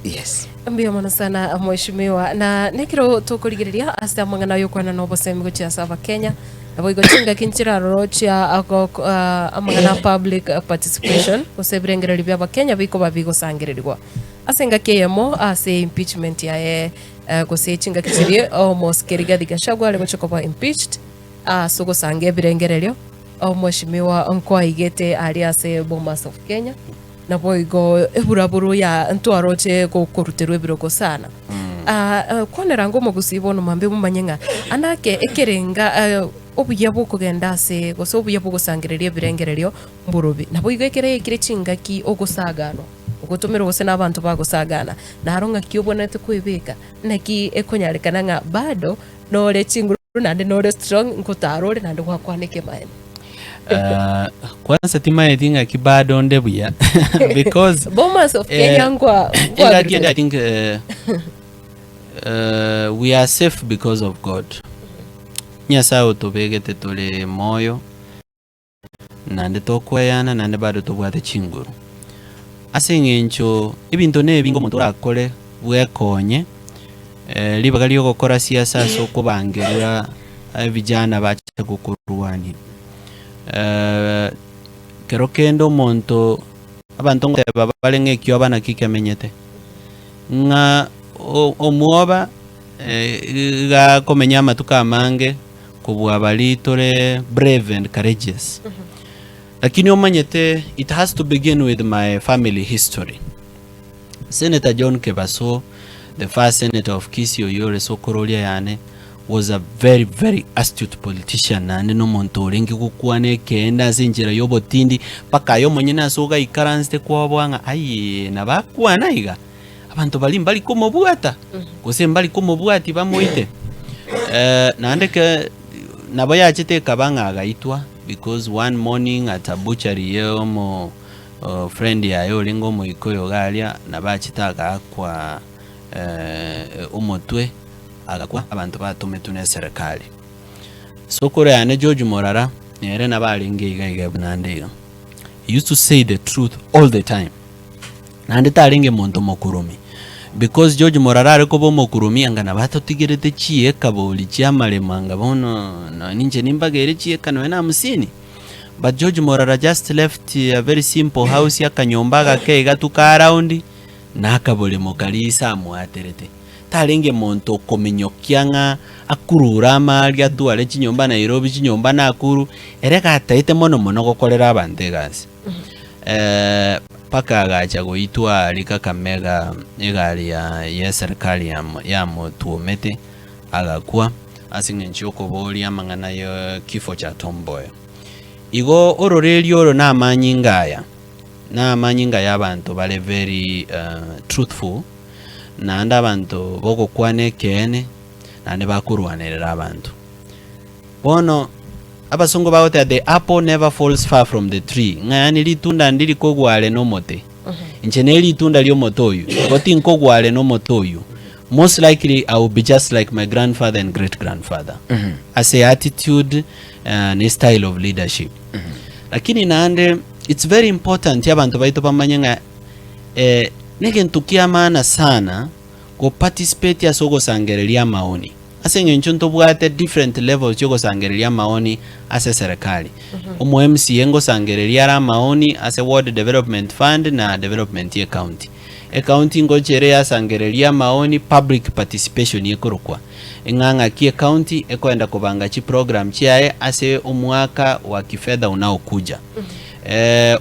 A: Yes.
B: Mbuya mono sana mheshimiwa na nekero tokorigereria ase amang'ana ayokwana na obosemi gochia ase abakenya naboigo chingaki nchiraroro chia ago- ah, amang'ana a public participation gose ebirengererio bia abakenya bikoba bigosangererigwa ase engaki eyemo ase impeachment yaye eh, gose chingaki chiria omosike Rigathi Gachagua are gochia koba impeached ase ogosanga ebirengererio Omweshimiwa nkwaigete aria ase Bomas of Kenya, naboigo eburaburu ya ntwaroche gokoruterwa ebirogo sana. Ah, eh, kwanera ngo omogusii bono mambia momanye ng'a anake ekerenga eh, obuya bw'okogenda ase gose obuya bw'ogosangereria ebirengererio mborobi. Naboigo ekere ekire chingaki ogosaganwa, ogotomerwa gose na abanto bagosagana, naro ng'aki obwenerete kwebeka, naki ekonyarekana ng'a bado nore chinguru naende nore strong nkotara ore naende gwakwana ekemaene.
C: Ah, kwanza timaeti ng'aki bado onde buya because
B: Bomas of
C: eh,
B: Kenya nkwa
C: engaki ende I think eh, eh, we are safe because of God. Nyasaye otobegete tore moyo naende tokweyana naende bado tobwate chinguru. Ase eng'encho ebinto nebinge omonto orakore bwekonye eh, ribaga riogokora siasa ase okobangerwa vijana bache gokorwania. Eh, kero kende omonto abanto ngoteba bare ng'a ekioba naki kemenyete, ng'a o- omwoba eh, iga akomenya amatuko amange kobua baria tore brave and courageous. Lakini omanyete it has to begin with my family history. Senator John Kebaso, the first senator of Kisii oyio ore sokororia yane, was a very very astute politician naende nomonto orenge gokwana ekeene ase enchera y'obotindi mpaka aye omonyene ase ogaikaransete kwaboa ng'a ayee nabo akwana iga. Abanto baria mbari komobwata, gose mbari komobwatia bamoite. Eh, naende ke nabo yachete ekaba ng'a agaitwa because one morning at a butchery ya omo o friend yaye orenge omoikoyo iga aria, nabo achete agaakwa omotwe, agakwa abanto batometwe na eserekari. Sokoro yane George Morara, nere nabo arenge iga iga naende iga. He used to say the truth all the time. Naende tarenge monto mokurumi, because George Morara are koba omokurumi anga nabo atotigerete chieka bori chiamaremo anga bono nonya inche nimbagere chieka nonya na hamsini. But George Morara just left a very simple house akanyomba agake iga tu ka round na akaboremo karia ise amwaterete. Tarenge monto okominyokia ng'a akurure amari atware chinyomba Nairobi chinyomba Nakuru, ere gataete mono mono gokorera abanto egasi. Mpaka agacha goitwa aria Kakamega egari ya y'eserikari yamo yamotwomete agakwa. ase eng'encho y'okoboria amang'ana ye kifo cha Tom Mboya. Igo ororeria oro na amanyinga aya, na amanyinga ya abanto bare very truthful, naende abanto bogokwana ekeene, naende bakorwanerera abanto. Bono abasongo bagoteba the apple never falls far from the tree, ng'a yaani ritunda ndiri kogwa are na omote. Inche ne ritunda riomote oyio, igo tinkogwa are na omote oyio. Most likely I will be just like my grandfather and great grandfather ase attitude uh, ne style of leadership. Lakini naende it's very important abanto baito bamanye ng'a eh, negento kia maana sana go participate ase ogosangereria amaoni. Ase eng'encho ntobwate different levels chiogosangereria amaoni ase eserekari. Omo MCA ngosangereria are amaoni ase ward development fund na development ye county. Ecounty ngocha ere yasangereria amaoni public participation ekorokwa. Ing'a ng'aki ecounty ekoenda kobanga chiprogram chiaye ase omwaka wa kifedha unaokuja.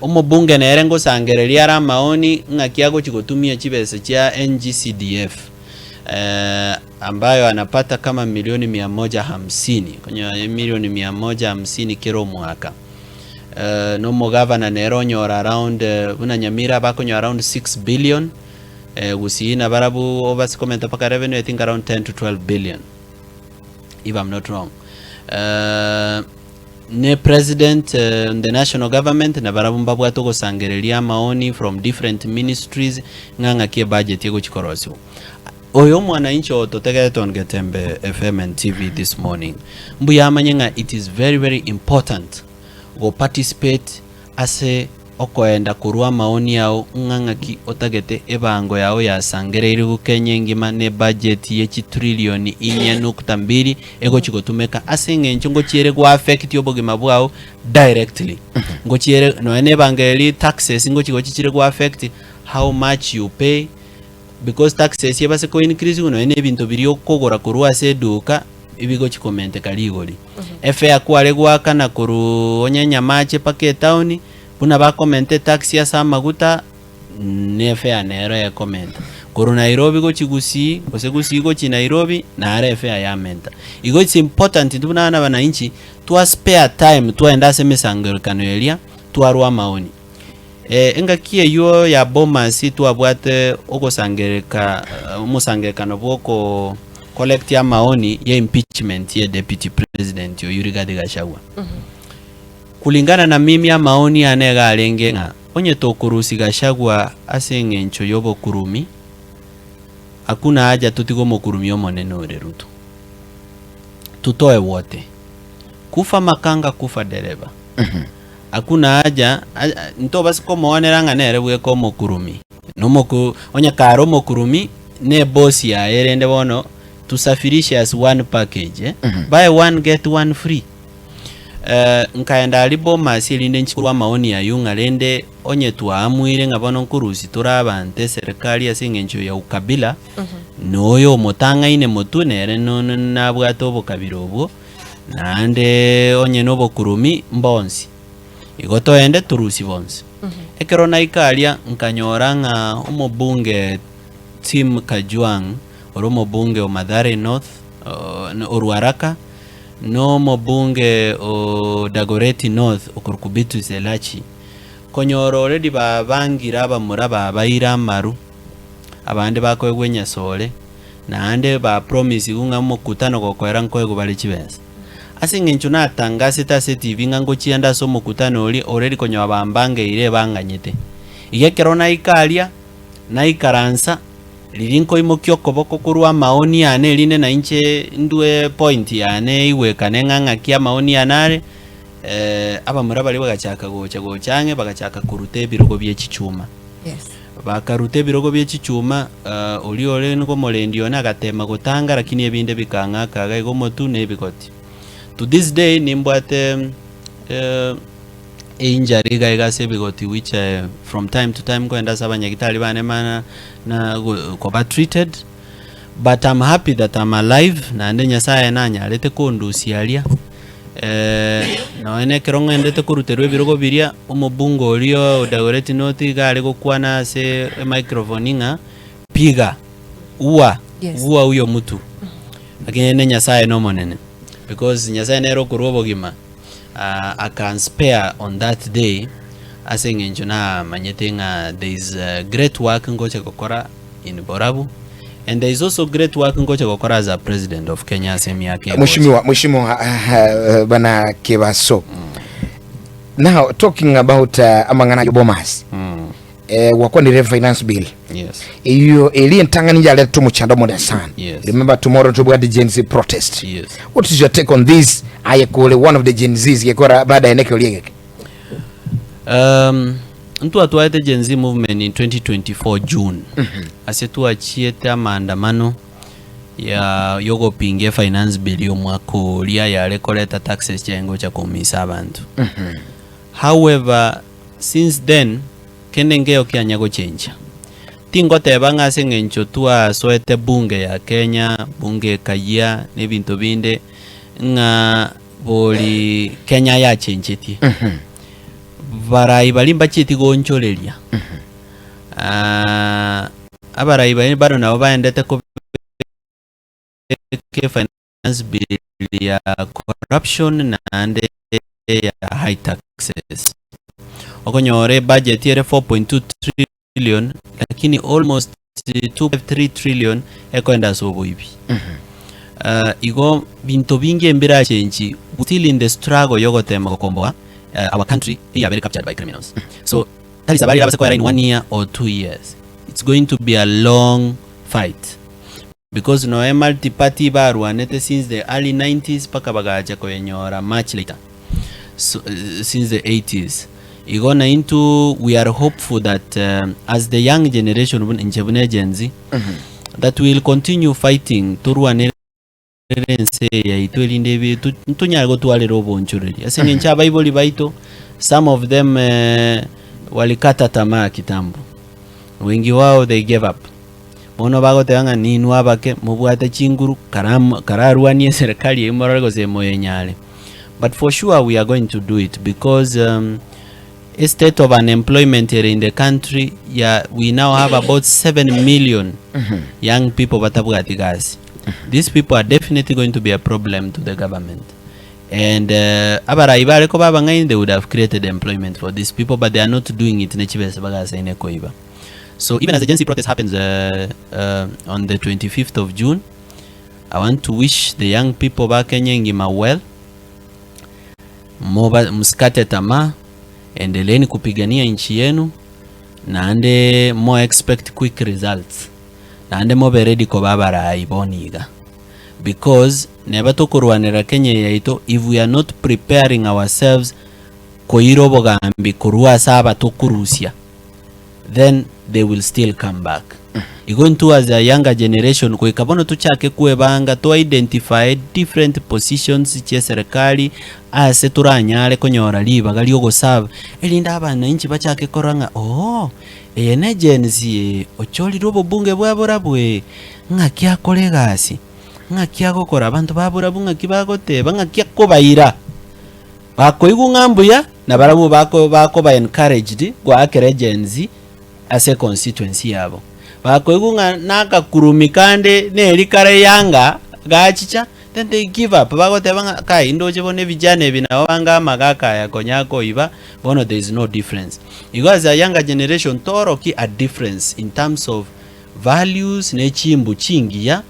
C: Omobunge nere ngosangereria are amaoni ng'aki agochi gotumia chibesa chia NGCDF. Ambayo anapata kama milioni mia moja hamsini, konyora emilioni mia moja hamsini kera omwaka. Eh, na omogavana nere onyora around eh, buna Nyamira bakonyora around 6 billion, eh, Gusii nabarabwo obase komenta mpaka revenue I think around 10 to 12 billion if I'm not wrong. Eh, ne president eh, the national government nabarabwo mbabwate ogosangereria amaoni from different ministries ng'a ng'aki ebudget egochi korosiwa. Oyo omwananchi oo totegerete on Getembe FM and TV this morning, mbuya amanye ng'a it is very very important go participate ase okoenda korwa amaoni ao ng'a ng'aki otagete ebango yao yasangereirigwe Kenya engima ne budget ye chitrillion inye nukta mbili egochi gotumeka ase eng'encho ngochiere go affect obogima bwao directly. Ngochiere nonya ne ebango eria taxes ngochi gochichire go affect how much you pay Because taxes ebase ko increase nonya na ebinto biria okogora korwa ase eduka ebigochi komenteka rigori. Efare kware goakana korwa onye Nyamache mpaka etown, buna bakomenta etax ase amaguta, na efare nero ekomenta. Korwa Nairobi gochia Gusii, gose Gusii gochia Nairobi, naro efare yamenta. Igo it's important intwe buna abana bananchi, twa spare time twaenda ase emesangererekano eria, twarwa amaoni. Engaki eyio ya Bomas twabwate ogosangereka omosangerekano bw'oko collect amaoni ya impeachment ye deputy president oyio Rigathi Gachagua. Kulingana na mimi amaoni ane iga arenge ng'a onye tokorusia Gachagua ase eng'encho y'obokurumi hakuna haja totige omokurumi omonene ore Ruto. Tutoe wote. Kufa makanga kufa dereba. Hakuna haja, ntobase komoonera ng'a nere bweka omokurumi, nomoku onye kare omokurumi, na ebosi yaye rende bono tusafirishe as one package eh, buy one get one free. Nkaenda aria Bomas erinde nchi korwa amaoni aywo ng'a rende onye twaamuire ng'a bono nkorusia tore abanto eserikari ase eng'encho ya ukabila, na oyo omotang'aine motwe nere no nabwate obokabira obwo. Naende onye nobokurumi mbonsi, igo toende torusie bonsi. Ekero naika aria nkanyora ng'a omobunge Tim Kajwang' ore omobunge o Mathare North o Ruaraka, na omobunge o Dagoretti North okorokwa Beatrice Elachi, konyora already babangire abamura babaire amaru, abande bakoegwa enyasore, Naende ba promisigwe ng'a omokutano gokoera nkoegwe bare chibesa. Ase engencho natangasete ase etibi ng'a ngochiende ase omokutano oria already konyoa bambangeire ebanganyete. Iga ekero naika aria, naikaransa, riria nkoimokia okoboko korwa amaoni ane erinde nainche ndue point yane eigwekane ng'a ng'aki amaoni ane are, abamura baria bagachaka gocha gocha ang'e bagachaka koruta ebirogo bie chichuma.
B: Yes.
C: Bakaruta ebirogo bie chichuma, oria ore nigo omorendi one agateema gotanga, lakini ebinde bikang'aka iga iga omotwe na ebigoti. To this day nimbwate einjury iga iga ase ebigoti which from time to time nkoenda ase abanyagitari bane mana na koba treated, but I'm happy that I'm alive naende Nyasaye nanyarete kondusia aria. Nonya na ekero ng'endete koruterwa ebirogo biria, omobunge oria o Dagoretti North iga are gokwana ase emicrophone ng'a piga, ua,
B: Yes.
C: ua huyo mtu. Lakini ne Nyasaye nomonene because Nyasaye nere okorwa obogima ah, akanspare on that day ase eng'encho namanyete ng'a there is a great work ngocha gokora in Borabu and there is also great work ngocha gokora as a president of Kenya ase emiaka egocha.
A: Mheshimiwa, Mheshimiwa bana Kebaso. Now talking about amang'ana ya Bomas. Eh, gwakwanire finance bill.
C: Yes.
A: Eyo eri entang'ani yareta omochando omonene sana.
C: Yes.
A: Remember tomorrow tobwate Gen Z protest.
C: Yes.
A: What is your take on this? Aye kore one of the Gen Zs gekora baadaye neke oriegeke.
C: Um, ntwatwarete Gen Z movement in 2024 June ase twachiete amaandamano ya yogopinga efinance bill y'omwaka oria yare koreta taxes chiaye gocha koumisa abanto. However, since then kende nkeyo kianya gochencha. Tingoteba ng'a ase eng'encho twasoete bunge ya Kenya, bunge ekayia na ebinto binde ng'a bori Kenya yachenchetie. Barai baria mbachieti goonchoreria. Ah, abarai baria bado nabo baendete kobeka efinance bill ya corruption naende ya high taxes. Okonyora ebudget ere 4.2 trillion lakini almost 2.3 trillion ekoenda ase oboibi. Uh, igo binto binge mbirachenchi we still in the struggle yogotema gokomboa uh, our country eyabere captured by criminals. So tari sabari irabase koera in one year or 2 years. It's going to be a long fight because noe multi party barwanete since the early 90s mpaka bagacha koyenyora much later so, since the 80s. Igo naintwe we are hopeful that as the young generation buna inche buna Gen Z that we will continue fighting torwanere ense eye yaito erinde ebe tu- ntonyare gotwarera obonchoreri ase eng'encho abaibori baito some of them eh, walikata tamaa kitambo wengi wao they gave up bono bagoteba ng'a ninwe abake mobwate chinguru karam kararwanie eserekari eywo morore gose moyenyare. But for sure we are going to do it because um, a state of unemployment here in the country ya we now have about 7 million young people batabwati gasi. These people are definitely going to be a problem to the government. And uh, abarai bare koba abang'aini they would have created employment for these people but they are not doing it nechibesa bagasaine koiba. So even as the Gen Z protest happens on the 25th of June, I want to wish the young people ba Kenya engima well. Moba, msikate tamaa, endeleeni kupigania nchi yenu naende mo expect quick results naende mobe ready koba abarai bono iga because neba tokorwanera Kenya eye yaito if we are not preparing ourselves koira obogambi korwa ase aba tokorusia then they will still come back. Igo intwe as a younger generation goika bono tochake kwebanga to identify different positions chie serikali ase toranyare konyora ribaga riogoserve erinde abananchi bachake korora ng'a ooh eye ne Gen Z eye ochorire obobunge bwa barabwo ee ng'aki akore egasi, ng'aki agokora, abanto ba barabwo ng'aki bagoteba, ng'aki akobaira. Bakoigwa ng'a mbuya, na barabwo bako bakoba encouraged goakera Gen Z ase econstituency yabo. Bakoigwa ng'a nakakurumi kande neri kare younger gachicha, then they give up bagoteba ng'a kai ndoche bono ebijana ebi nabo bange amagaka aya konya akoiba, bono there is no difference. Igo as a younger generation torokie a difference in terms of values ne chimbu chingiya,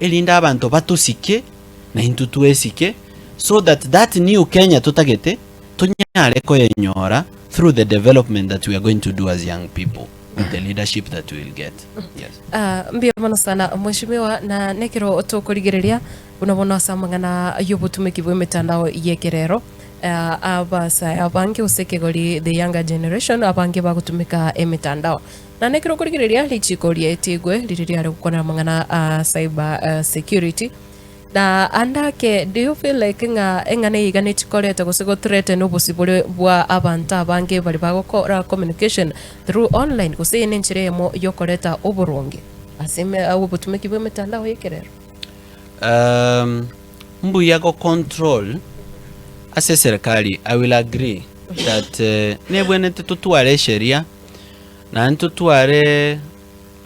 C: erinde abanto batosike na intwe twesike so that that new Kenya totagete tonyare koyenyora through the development that we are going to do as young people with the leadership that we will get. Yes.
B: Ah, mbuya mono sana mheshimiwa na nekero tokorigereria buna bono ase amang'ana y'obotumeki bw'emetandao y'ekerero ah, abasae abange gose ekegori the younger generation abange bagotumeka emetandao na nekero okorigereria richiko riaetigwe riria riare gokwanera amang'ana a cyber eh, security Na ande ake, do you feel like ng'a eng'ana eye iga nechikorete gose go threaten obosibore bwa abanto abange baria bagokora communication through online gose eye nenchera eyemo yokoreta oboronge ase eme obotumeki bwa emetandao y'ekerero?
C: Um, mbuya go control ase eserikali I will agree that eh, nebwenerete totware esheria naende totware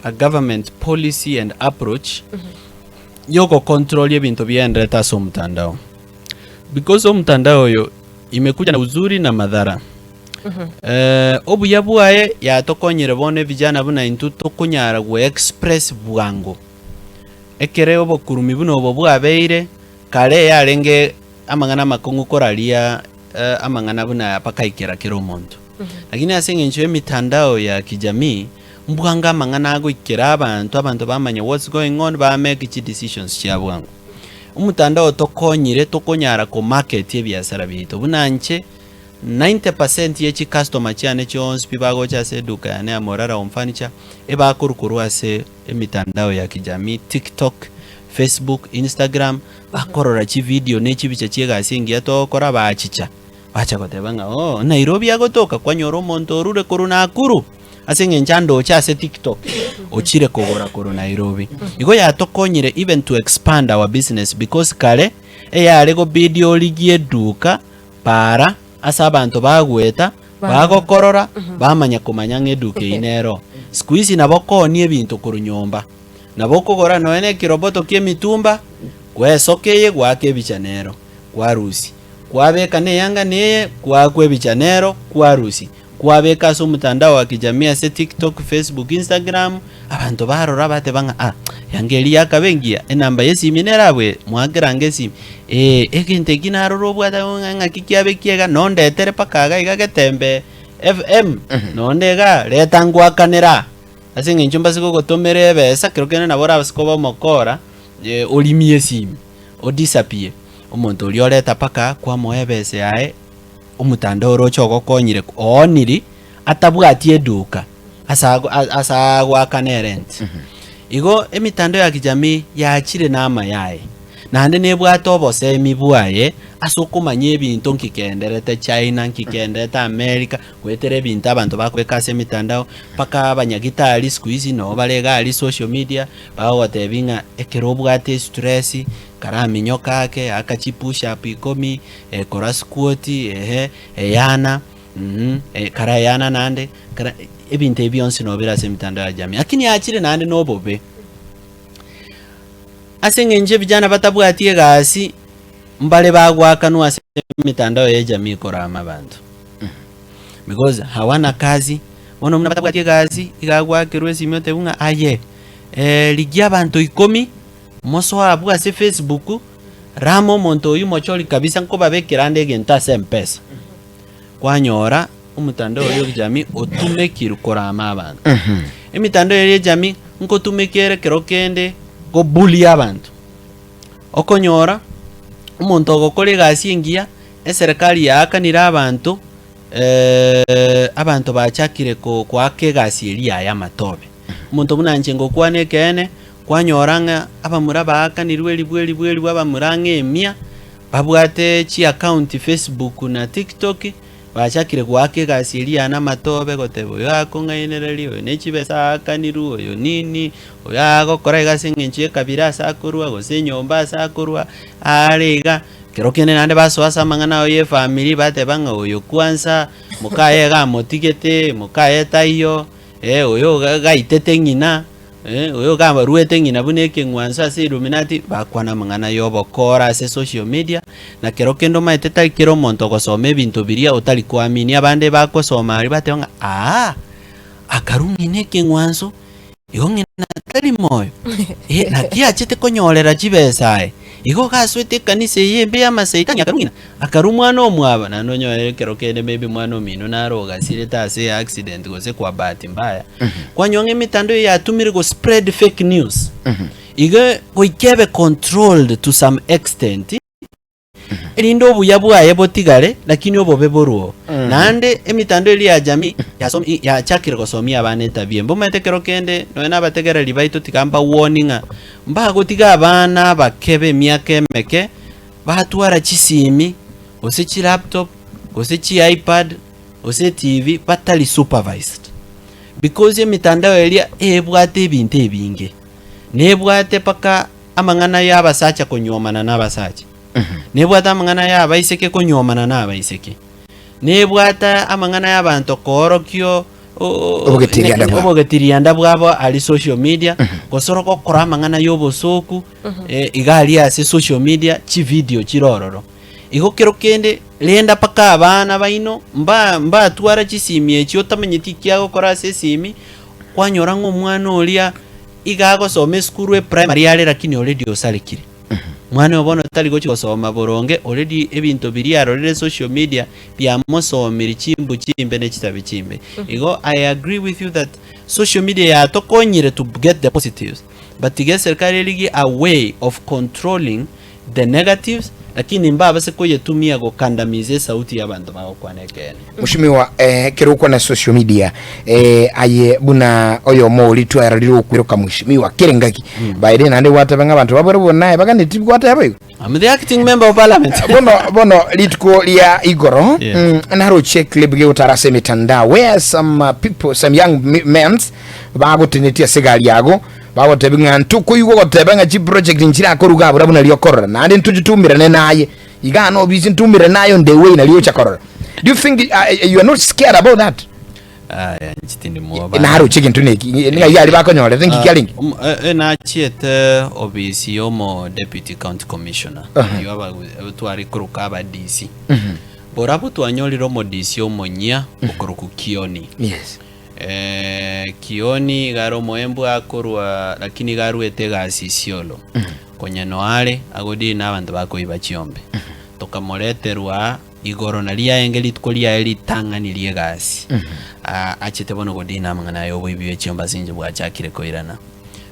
C: a government policy and approach. Yogocontrol ebinto biaenderete ase omotandao because omotandao oyo imekuja na uzuri na madhara. Eh, obuya bwaye yatokonyire bono evijana buna intwe tokonyara go express bwango. Ekere obokurumi buna obo bwabeire, kare yarenge amang'ana amakong'u koraria eh, amang'ana buna aya pakaikera kera omonto. Lakini ase eng'encho y'emitandao ya kijamii, mbwango amang'ana agoikera abanto, abanto bamanya what's going on, ba make chi decisions chia bwango. Omotandao tokonyire tokonyara ko market ebiasara biaito buna inche, 90 percent ye chicustomer chiane chionsi pi bagocha ase eduka yane ya Morara Home Furniture, ebakorwa korwa ase emitandao ya kijamii, TikTok, Facebook, Instagram, bakorora chivideo ne chibicha chi'egasi engiya togokora bachicha. Bacha goteba ng'a oo Nairobi agotoka kwanyora omonto orure korwa Nakuru ase eng'encho andoche ase TikTok ochire kogora korwa Nairobi. Igo yatokonyire even to expand our business because kare eyare gobidi origie eduka para ase abanto bagoeta bagokorora bamanya komanya ng'a eduka eyio nero. Siku hizi nabo okoonia ebinto korwa nyomba, nabo okogora nonya na ekiroboto kia emitumba gwesoka eye goaka ebicha nero kwarusia. Kwabeka neyanga neye, kwaakwa ebicha nero, kwarusia. Kwabeka ase omotandao wa kijamii ase TikTok, Facebook, Instagram, abanto barora bateba ng'a ah, yanga eria yakaba engiya, enamba y'esimi nere abwo ere, mwakera ange esimi, eh, egento eki narora obwate ng'a ng'aki kiabe kiega, nondetere mpaka iga iga Getembe FM, nonde igaa, reta ngwakanere aa. Ase eng'encho mbase gogotomera ebesa, kero kende nabo orabase koba omokora, orimie esimi, odisappear. Omonto oria oreta mpaka kwamoa ebesa yaye, omotandao oroche ogokonyire ooniri atabwati eduka ase ago ase agoakana erent. Igo emitandao ya kijamii yachire na amaya aye, naende nebwate obosemi bwaye ase okomanya ebinto nki keenderete China, nki keenderete America, goetera ebinto abanto bakobeka ase emitandao, mpaka abanyagitari siku hizi nabo bare iga aria social media, bagogotebia ng'a ekero obwate estress, Karaminyoka ake, aka chipush up ikomi, kora squat, ehe, eyana, mh, kara eyana naende, kara ebinto ebi bionsi nabo bire ase emitandao ya jamii. Lakini achire naende na obobe, ase eng'encho vijana batabwati egasi, mbare bagoakanwa ase emitandao ya ejamii korama abanto, because hawana kazi, bono buna batabwati egasi, iga agoakerwa esimi otebiwa ng'a aye, rigia abanto ikomi. Mosoe abwo ase Facebook, rama omonto oyio mochori kabisa nkobabekera ande egento ase mpesa. Kwanyora omotandao oria o kijamii otumekirwe korama abanto. Emitandao eria ya ejamii nkotumeka ere kero kende go bully abanto. Okonyora omonto ogokora egasi engiya, eserekari yaakanire abanto abanto bachakire ko koaka egasi eria yaye amatobe. Omonto buna inche ngokwana ekeene, Kwanyora ng'a abamura baakanirwe elifu elifu elifu abamura ang'e emia, babwate chiaccount Facebook na TikTok, bachakire goaka egasi eria yane amatobe goteba oyo akong'ainereria, oyo ne chibesa aakanirwe, oyo nini, oyo agokora iga ase eng'encho ya ekabira ase akorwa, gose enyomba ase akorwa, are iga. Kero kende naende basoa ase amang'ana aye ya efamiri bateba ng'a oyo kwanza, mokaye iga amotigete, mokaye taiyo, oyo iga gaitete ng'ina. Oyo kabaruete ng'ina buna ekeng'wanso ase Illuminati, bakwana amang'ana y'obokora ase social media, na kero kende omanyete tari kera omonto ogosoma ebinto biria otari koamini, abande bagosoma aria bateba ng'a aa, akarwa ng'ina ekeng'wanso, igo ng'ina tari moyo, eh naki achete konyorera chibesa aye, igo gasoete ekanisa eye embe y'amasaitani akarwa ng'ina, akarwa mwana omwabo, naende onyore ekero kende maybe mwana omino naro ogasirete ase accident gose kwa bahati mbaya. Kwanyora ng'a emetandao eye yatumire go spread fake news. Igo goika ebe controlled to some extent, erinde obuya bwaye botigare lakini obobe borwoo. Naende emitandao eria ya jamii yasomi i- yachakire gosomia abana etabia embe. Omanyete ekero kende nonya na abategereri baito tiga mbawarni ng'a mbagotiga abana abake ba emiaka emeke batwara chisimi, gose chilaptop, gose chiipad, gose etibi batari supervised because emitandao eria ebwate ebinto ebinge, nebwate mpaka amang'ana ya abasacha konyuomana na abasacha, nebwate amang'ana ya abaiseke konyuomana na abaiseke, nebwate amang'ana ya abanto koorokio o- o-
A: Obogetirianda bwabo.
C: obogetirianda bwabo aria social media. Gose ore gokora amang'ana ya obosoku, iga aria ase social media, chividio chire ororo. Igo kero kende, renda mpaka abana baino, mba mbatwara chisimi echi otamanyeti eki agokora ase esimi, kwanyora ng'a omwana oria iga agosoma esukuru eprimary are lakini already osarekire. Mwana oyo bono tari gochi gosoma boronge already ebinto biria arorire social media biamosomirie chimbu chimbe ne chitabi chimbe. Igo I agree with you that social media yatokonyire to get the positives but tiga eserikari erigie a way of controlling the negatives lakini mbabase koyetumia gokandamiza esauti y'abanto bagokwana ekeene.
A: Mheshimiwa, eh, kero okwana social media eh, aye buna oyomo ori twararire okwiroka mheshimiwa kere ngaki baire naende gwateba ng'a abanto babere bonaye baganeti gwateba igo
C: I'm the acting member of parliament.
A: bono bono rituko ria igoro
C: Yeah.
A: naroche clip gegotara ase emitandao where some people some young mens bagotenetie ase egari yago Bagotebia ng'a ntokoigwa goteba ng'a chiproject nchirakoruga abwo buna nario okorora, naende ntochitumirane naye igaa nobisi ntumirane naye on the way nario ocha korora. Do you think you are not scared about that?
C: Aya inche tindi mwoba.
A: Naroche egento neki, ng'ai aria bakonyorete nki kiarenge?
C: Nachiete obisi yomo deputy county commissioner
A: Aha.
C: oyio tware koroka aba DC. Borabwo twanyorire omo DC omonyia okorokwa Kioni.
A: Yes.
C: Kioni iga are omoembu akorwa, lakini iga aruete egasi Isiolo. Konya noare agodiri na abanto bakoiba chiombe. Tokamoreterwa aa igoro nario riaenge rituko riaye ritang'ani ri'egasi. Ah, achete bono godina amang'ana aya oboibi bwe chiombe ase inche bwachakire koirana.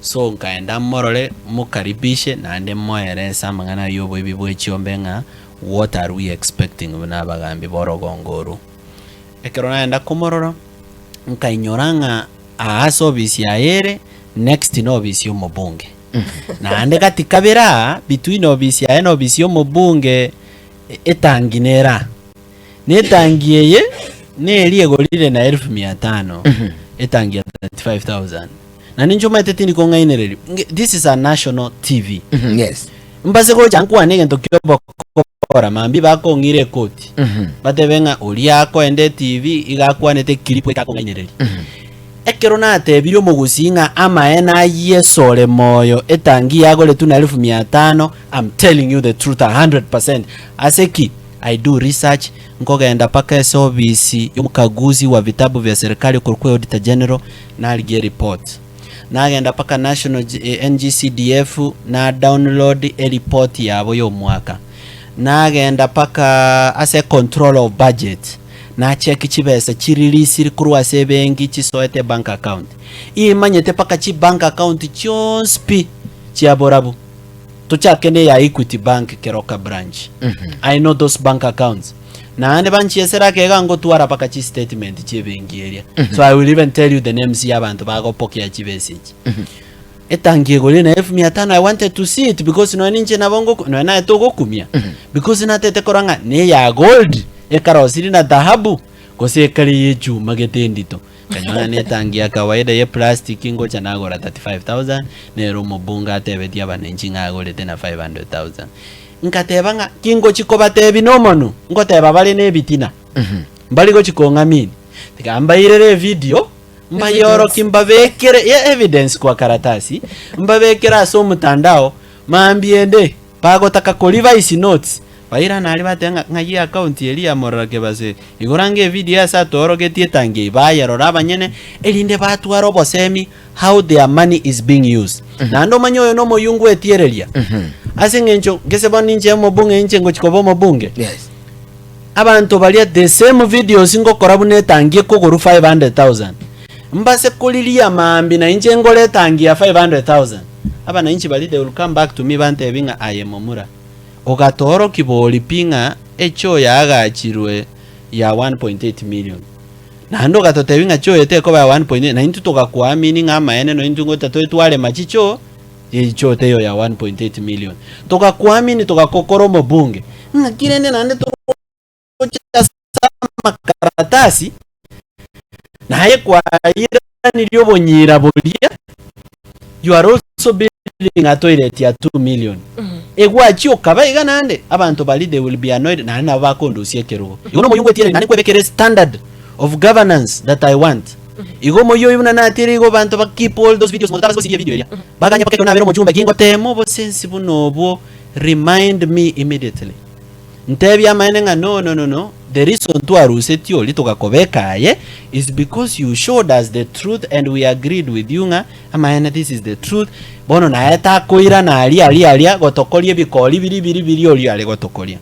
C: So nkaenda morore mokaribishe naende moerese amang'ana aya oboibi bwe chiombe ng'a what are we expecting buna abagambi b'orogongo oru. Ekero naenda komorora, nkainyora ng'a aa ase obisi yaye ere, next na obisi y'omobunge. Naende gati kabere aa, between obisi yaye na obisi y'omobunge, etangi nere aa. Na etangi eye, neri egorire na elfu mia tano, etangi ya 35,000. Naende inche omanyete tindi kong'ainereria, nge- this is a national TV.
A: Yes.
C: Mbase gocha nkwane egento kia obokora mambia bakong'ira ekoti. Batebe ng'a oria akoenda etv iga akwanete clip ekakong'ainereria. Ekero natebirie omogusii ng'a amaene ayie Yeso ore moyo etangi yagoretwe na elfu mia tano I'm telling you the truth a 100%. Ase ki? I do research, nkogenda mpaka ase obisi yomokaguzi wa vitabu vya serikali okorokwa Auditor General narigia ereport. Nagenda mpaka National NGCDF na download eripoti yabo y'omwaka. Nagenda mpaka ase control of budget na check chibesa chirilisiri korwa ase ebenki chisoete ebank account. Imanyete mpaka chibank account chionsi pi chia borabu. Tochake ne ya Equity Bank Keroka branch. I know those bank accounts. Naende banchiesera ake iga ngotwara mpaka chi statement chi'ebenki eria. So I will even tell you the names y'abanto bagopokea chibesa echi. Etangi egorire na elfu mia tano I wanted to see it because nonya ninche nabo ngoku nonya naye togokumia. Because natete korora ng'a neya gold ekarosiri na dhahabu gose ekare ye echuma gete endito. Nkanyora ng'a netangi ya kawaida ye plastic ngocha nagora 35,000 nere omobunge atebetie abananchi ng'a agorete na 500,000. Ngateba ng'a kingochi kobatebia nomonwe, ngoteba bare nebitina, mbari gochi kong'amini. Tiga mbairere evidio, mbayorokie mbabekere ye evidence kwa karatasi, mbabekere ase omotandao, mambia ende, bagotaka ko revise notes, bairane aria bateba ng'a ng'ai account eria ya Morara Kebase, igoro ange evidio ase atoorogetie etangi eye, bayerora abanyene, erinde batware obosemi how their money is being used. Naende omanye oyo nomoyungu etiereria. Ase eng'encho gese bono ninche omobunge inche ngochi koba omobunge.
A: Yes.
C: Abanto baria the same videos ngokora buna etangi ekogorwa 500,000. Mbase koriria maambia na inche ngore etangi ya 500,000. Abananchi baria they will come back to me bantebi ng'a aye momura, ogatoorokia bori pi ng'a echoo yaagachirwe ya 1.8 million. Naende ogatotebia ng'a choo eye tekoba ya 1.8 na intwe togakoamini ng'a amaene nonya intwe ngocha tore twarema chichoo, chichoo teiyo ya 1.8 million. Togakoamini togakokora omobunge, ng'aki rende naende togocha ase amakaratasi, naye kwairanirie obonyira boria, you are also building a toilet ya 2 million. Egwachia okaba iga naende, abanto baria they will be annoyed naende nabo bakondusia ekerogo. Igo nomoyungu etiere naende nkwebekere standard of governance that I want. Igo omoyio oyo buna natiire igo abanto ba keep all those videos monto tabasa gosiria evideo eria. Baganya mpaka ekero nabere omochumba ki ngoteema obosensi buna obwo remind me immediately. Ntebie amaene ng'a no no no no the reason twarusetie oria togakobeka aye is because you showed us the truth and we agreed with you ng'a amaene this is the truth bono naye takoirana aria aria aria gotokoria ebikori biri biri biri oria are gotokoria.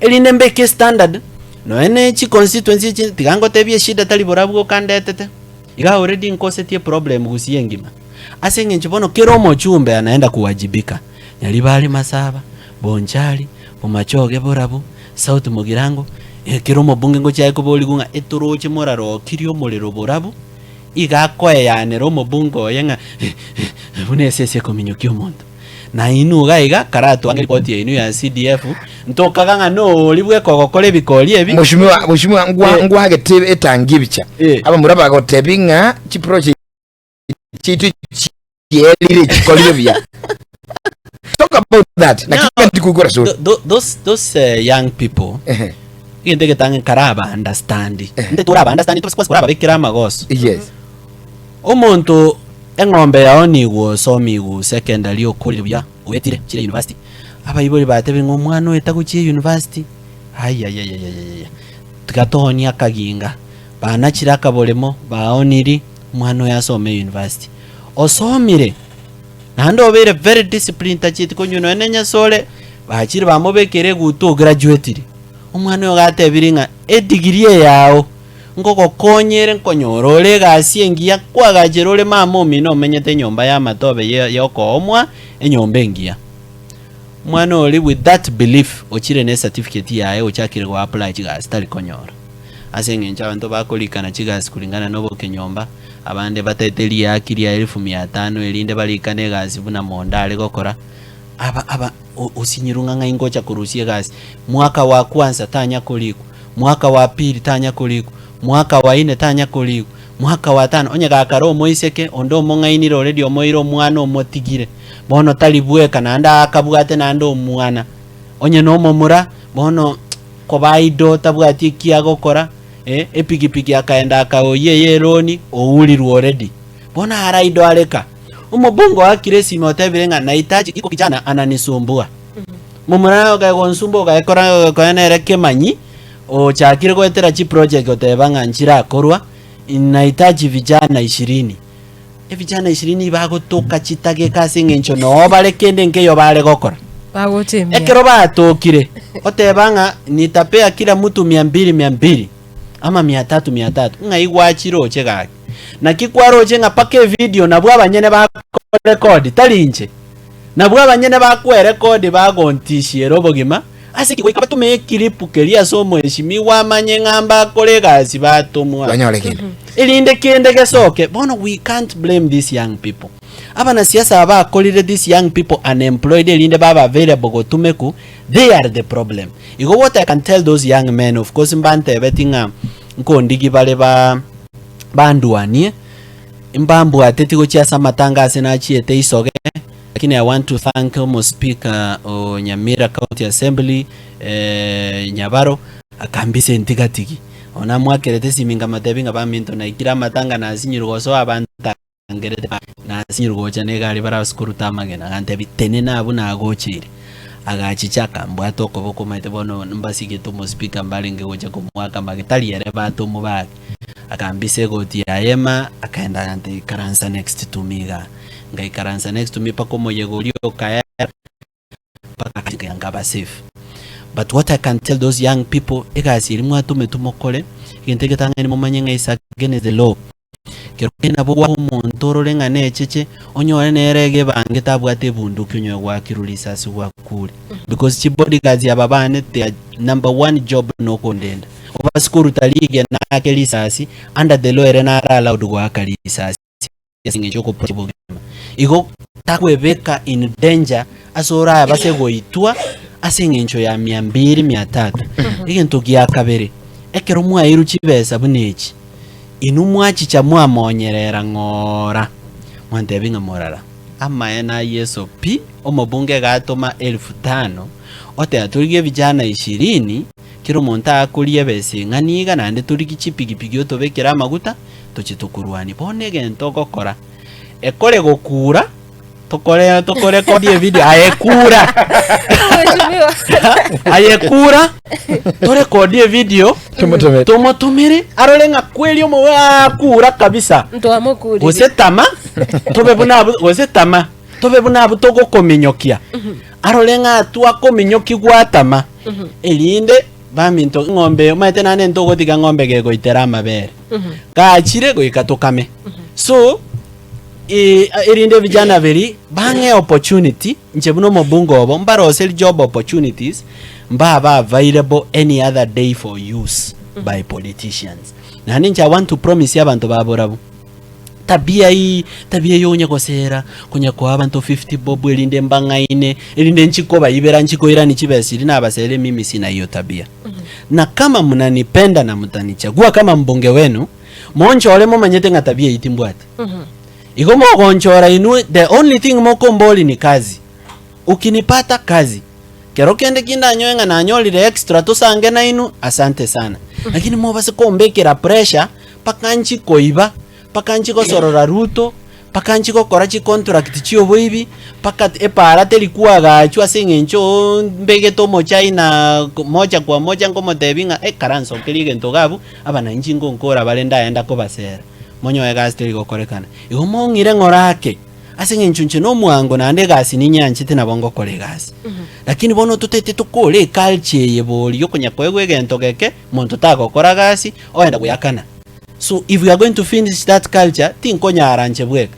C: Erinde mbeke standard Nonya ne chiconstituency echi tiga ngotebie eshida tari borabwo okandetete, iga already nkosetie problem gusii engima. Ase eng'encho bono kera omochumbe anaenda kuwajibika, Nyaribari Masaba, Bonchari, Bomachoge Borabu, South Mugirango, kera omobunge ngochia aye koborigwa ng'a etoroche morarokirie omorero borabu, iga akoeyanera omobunge oye ng'a buna esese ekominyokia omonto. Na inwe iga iga karatwange ripoti yaino ya CDF, ntokaga ng'a nori bweka ogokora ebikori ebi.
A: Mheshimiwa, mheshimiwa ngwa
C: Eh.
A: ngwagete etangi ebicha.
C: Eh.
A: Abamura bagotebi ng'a chiproject chiaito chierire chikorire buya. Talk about that. Naki
C: Now,
A: ndikuigora sori.
C: Those, those young people
A: Ehe.
C: egento egetange nkaraba understand nte toraba understand tobasa korababekera amagoso
A: Yes.
C: Omonto eng'ombe yao nigo osomigwe secondary okorire buya oetire chire university abaibori batebire ng'a omwana oyo tagochia university ayayayayaya tiga toonie akaginga banachire akaboremo baoniri omwana oyo asome university osomire naende obeire very disciplined tachieti konywa nonya na enyasore bachire bamobekeire egutu ograduatire omwana oyo gatebire ng'a edegree eye yao. Nkogokonyere nkonyora ore egasi engiya, nkwagachere ore mama omino omenyete enyomba y'amatobe y'okoomwa, enyomba engiya. Omwana oria with that belief ochire ne certificate yaye ochakire go apply chigasi tari konyora. Ase eng'encho abanto bakorikana chigasi kulingana na obokenyomba, abande bataete riaki ria elfu mia tano erinde barikane egasi buna monda are gokora, aba aba osinyirwe ng'a ng'ai ngocha korusia egasi, mwaka wa kwanza tanya korikwa, mwaka wa pili tanya korikwa, mwaka wa ine tanya korikwa, mwaka wa tano, onye gakare omoiseke, onde omong'ainire already omoeire omwana omotigire, bono tari bweka naende akabwate naende omwana, onye na omomura, bono koba idle tabwati eki agokora, epikipiki akaenda akaoyia eye eloni, ourirwe already. Bono ara idle areka. Omobunge oakire esimi otebire ng'a nahitaji iko kijana ananisumbua. Momura okagonsumbua ogaekora ogakonya nere kemanyi ochakire goetera chiproject goteba ng'a nchirakorwa nahitaji vijana ishirini. Evijana ishirini bagotoka chitageka ase eng'encho noo bare kende nkeiyo bare gokora.
B: Bagochemia.
C: Ekero batokire oteba ng'a nitapea kila mtu mia mbili mia mbili ama mia tatu mia tatu ng'ai gwachiroche gaki. Naki kwaroche ng'a mpaka evidio nabwo abanyene bakorekodi, tari inche. Nabwo abanyene bakwerekodi bagontishia obogima, ase ki goika batome ekilipu keria ase omoeshimiwa amanye ng'a mbakore egasi batomwa.
A: Banyore kende.
C: Erinde kende gesoke. Bono we can't blame these young people. Abanasiasa aba bakorire these young people unemployed erinde babe available gotumeku, they are the problem. Igo what I can tell those young men, of course mbantebeti ng'a nkondigi bare ba bandwanie, mbambwateti gochia ase amatanga ase nachiete isoge, lakini I want to thank omo speaker o Nyamira County Assembly eh, Nyabaro, akambisa entigatigi. Bono namwakerete esimi nkamotebia ng'a baminto naikire amatanga nasinyirwe gosoa abantangerete nasinyirwe gocha na egari bare ase koruta amagena, agantebia tenena abwo nagocheire. Agachicha akambwata okoboko omanyete bono mbasigete omospeaker mbarenge gocha komoaka amagena tari ere batomobake. Akambisa egoti yaye ema, akaenda agantebia ikaransa next to me igaa. Ngaikaransa next to me mpaka omoyega oria okaera mpaka akanga nkaba safe. But what I can tell those young people, egasi eria mwatometwe mokore, egento egetang'ani momanye ng'a is against the law. Kero kende nabo ogwaka omonto orore ng'a necheche, onyore nere egebange tabwate ebunduki onyore gwakirwe risasi gwakure. Because chibodyguards aba bane their number one job nokondenda. Obase koruta rigena ake risasi, under the law ere nare allowed goaka risasi ase eng'encho yokoprotect obogima. Igo takwebeka in danger ase orabase goitwa ase eng'encho ya mia mbiri mia tatu. Egento gia kabere, ekero mwaeirwe chibesa buna echi, inwe mwachicha mwamonyerera ng'ora, mwantebia ng'a morara, amaene a Yeso pi, omobunge iga atoma elfu tano, oteba torigie vijana ishirini, Kera omonto akoria ebesa eng'ana iga, naende torigie chipigipigi otobekere amaguta, toche tokorwanie. Bono egento ogokora, ekore gokura, tokore tokorekodi evideo aye kura
B: Mheshimiwa.
C: aye kura torekodi evideo
A: Tomotomere.
C: tomotomere arore ng'a kweri omowe akura kabisa
B: Ntwamokuririe.
C: gose tama tobe buna abwo gose tama tobe buna abwo togokominyokia arore ng'a twakominyoki gwatama erinde baminto ng'ombe eye omanyete naende ntogotiga ng'ombe gegoitera amabere gachire goika tokame so erinde vijana beri bang'e opportunity inche buna omobunge obo mbaroseri job opportunities mbabe available any other day for use by politicians. Naende inche I want to promise abanto ba borabu, tabia ii tabia eye onye gosera konya koa abanto 50 bob erinde mbang'aine erinde nchi kobaibera nchi koirani chibesa chiria nabasere mimi sina hiyo tabia. Na kama mnanipenda na mtanichagua kama mbunge wenu Monchore momanyete ng'a tabia eyio timbwati. Igo mogonchora inwe, the only thing mokombori ni kazi. Ukinipata kazi. Kero kende kindanyoe ng'a nanyorire extra tosange nainwe, asante sana. Lakini mobase kombekera pressure mpaka nchi koiba, mpaka nchi gosorora Ruto, Mpaka nchie gokora chicontract chi'oboibi, mpaka epaara teri koagachwa ase eng'encho oo mbegete omochina moja kwa moja nkomotebia ng'a eh karansokerie egento iga abwo, abananchi ngonkora bare ndaenda kobasera, monyoe egasi teri gokorekana. Igo mong'ire ng'ora ake, ase eng'encho inche na omwango naende egasi ninyanchete nabo ngokora egasi. Lakini bono totaete tokore eculture eye bori yokonya koegwa egento geke, monto tagokora gasi, oenda goeakana. So if we are going to finish that culture, tinkonyara inche bweka.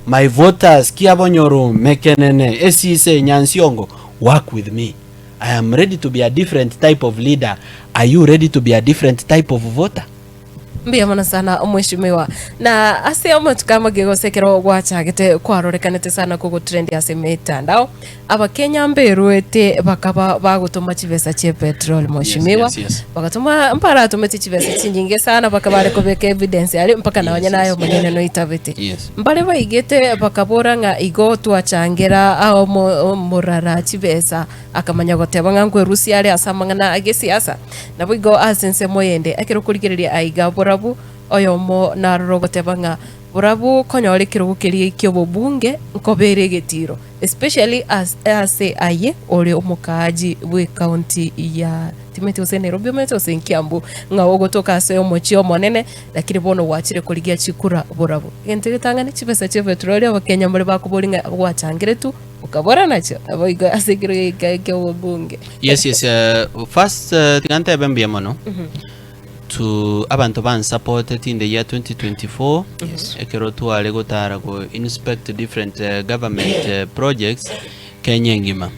C: My voters, Kiabonyoro, Mekenene, Esise, Nyansiongo, work with me. I am ready to be a different type of leader. Are you ready to be a different type of voter?
B: Mbuya mono sana omweshimiwa. Na ase amatuko amage gose ekero gwachagete kwarorekanete sana kogotrend ase emetandao, Abakenya mberuete bakaba bagotoma chibesa chie petrol mweshimiwa.
C: Yes, yes, yes.
B: Bagatoma mbaratomete chibesa chinyinge sana bakaba bare kobeka evidence aria mpaka
C: Yes,
B: nonye naye
C: yes.
B: omonyene noitabete.
C: Yes.
B: Mbare baigete bakabora ng'a igo twachangera ao omorara chibesa akamanya goteba ng'a nkwerusia are ase amang'ana a gesiasa. Naboigo ase ensemo eyende ekero okorigereria aiga borabu oyomo naroro ogoteba ng'a borabu konyora ekerogo keria ki'obobunge nkobere egetiro Especially as ase aye ore omokaaji bw'ecounty ya timanyeti gose Nairobi omanyete gose Kiambu ng'a ogotoka ase omochie omonene lakini bono gwachire korigia chikura borabu. Egento egetang'ani chibesa chia petroli abakenya mbare bakoboria ng'a gwachangeretwe okabora nachio naboigo ase ekero geka kia obobunge.
C: Yes, yes, first tiga ntebe mbuya mono to abanto bansupporteti in the year 2024 ekero tware gotara go inspect different government projects Kenya engima.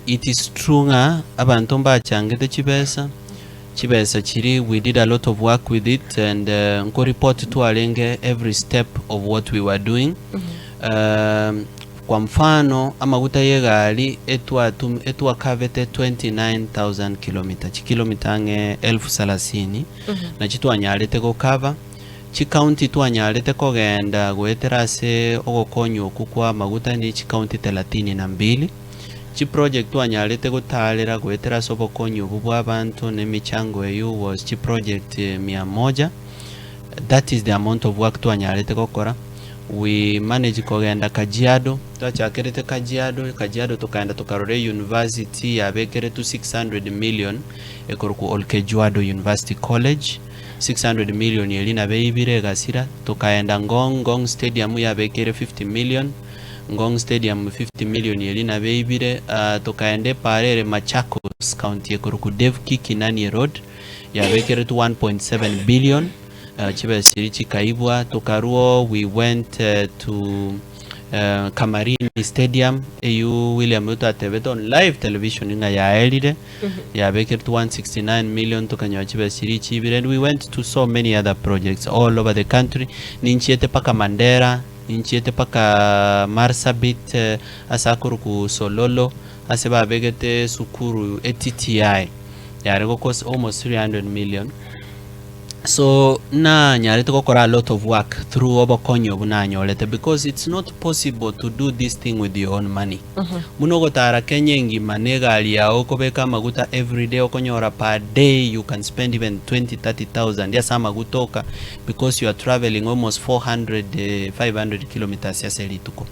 C: It is true ng'a abanto mbachangete chibesa, chibesa chiria we did a lot of work with it and nko report twarenge every step of what we were doing. Kwa mfano, amaguta y'egari etwatum etwakabete 29,000 kilometer, chikilomita ang'e elfu salasini, nachi twanyarete gokaba. Chikaunti twanyarete kogenda goetera ase ogokonywa okwo kwa amaguta ne chikaunti thelathini na mbili. Chiproject twanyarete gotaarera goetera ase obokonyi obwo bwa abanto na emechango eyio was chiproject mia moja. That is the amount of work twanyarete gokora. We manage kogenda Kajiado, twachakerete Kajiado, Kajiado tokaenda tokarora euniversity yabekeretwe 600 million ekorokwa Olkejuado University College, 600 million eria nabo eibire egasira, tokaenda Ngong, Ngong Stadium yabekeire 50 million, Ngong Stadium 50 million eria nabo eibire, tokaenda epaara ere Machakos county ekorokwa Devki Kinanie Road, yabekeretwe 1.7 billion. Chibesa chiria chikaibwa, tokarua we went to Kamarini Stadium, eyio William Ruto atebete on live television ng'a yaerire, yabekeretwe 169 million tokanyora chibesa chiria chibire, and we went to so many other projects all over the country, ninchiete mpaka Mandera, ninchiete mpaka Marsabit, ase akorokwa Sololo, ase babegete esukuru e TTI, yare gokost almost 300 million. So nanyarete gokora a lot of work through obokonyi obwo nanyorete because it's not possible to do this thing with your own money. Buna ogotara Kenya engima na egari yao okobeka amaguta everyday okonyora per day you can spend even 20 30,000 ase amaguta oka because you are travelling almost 400 500 kilometres ase rituko.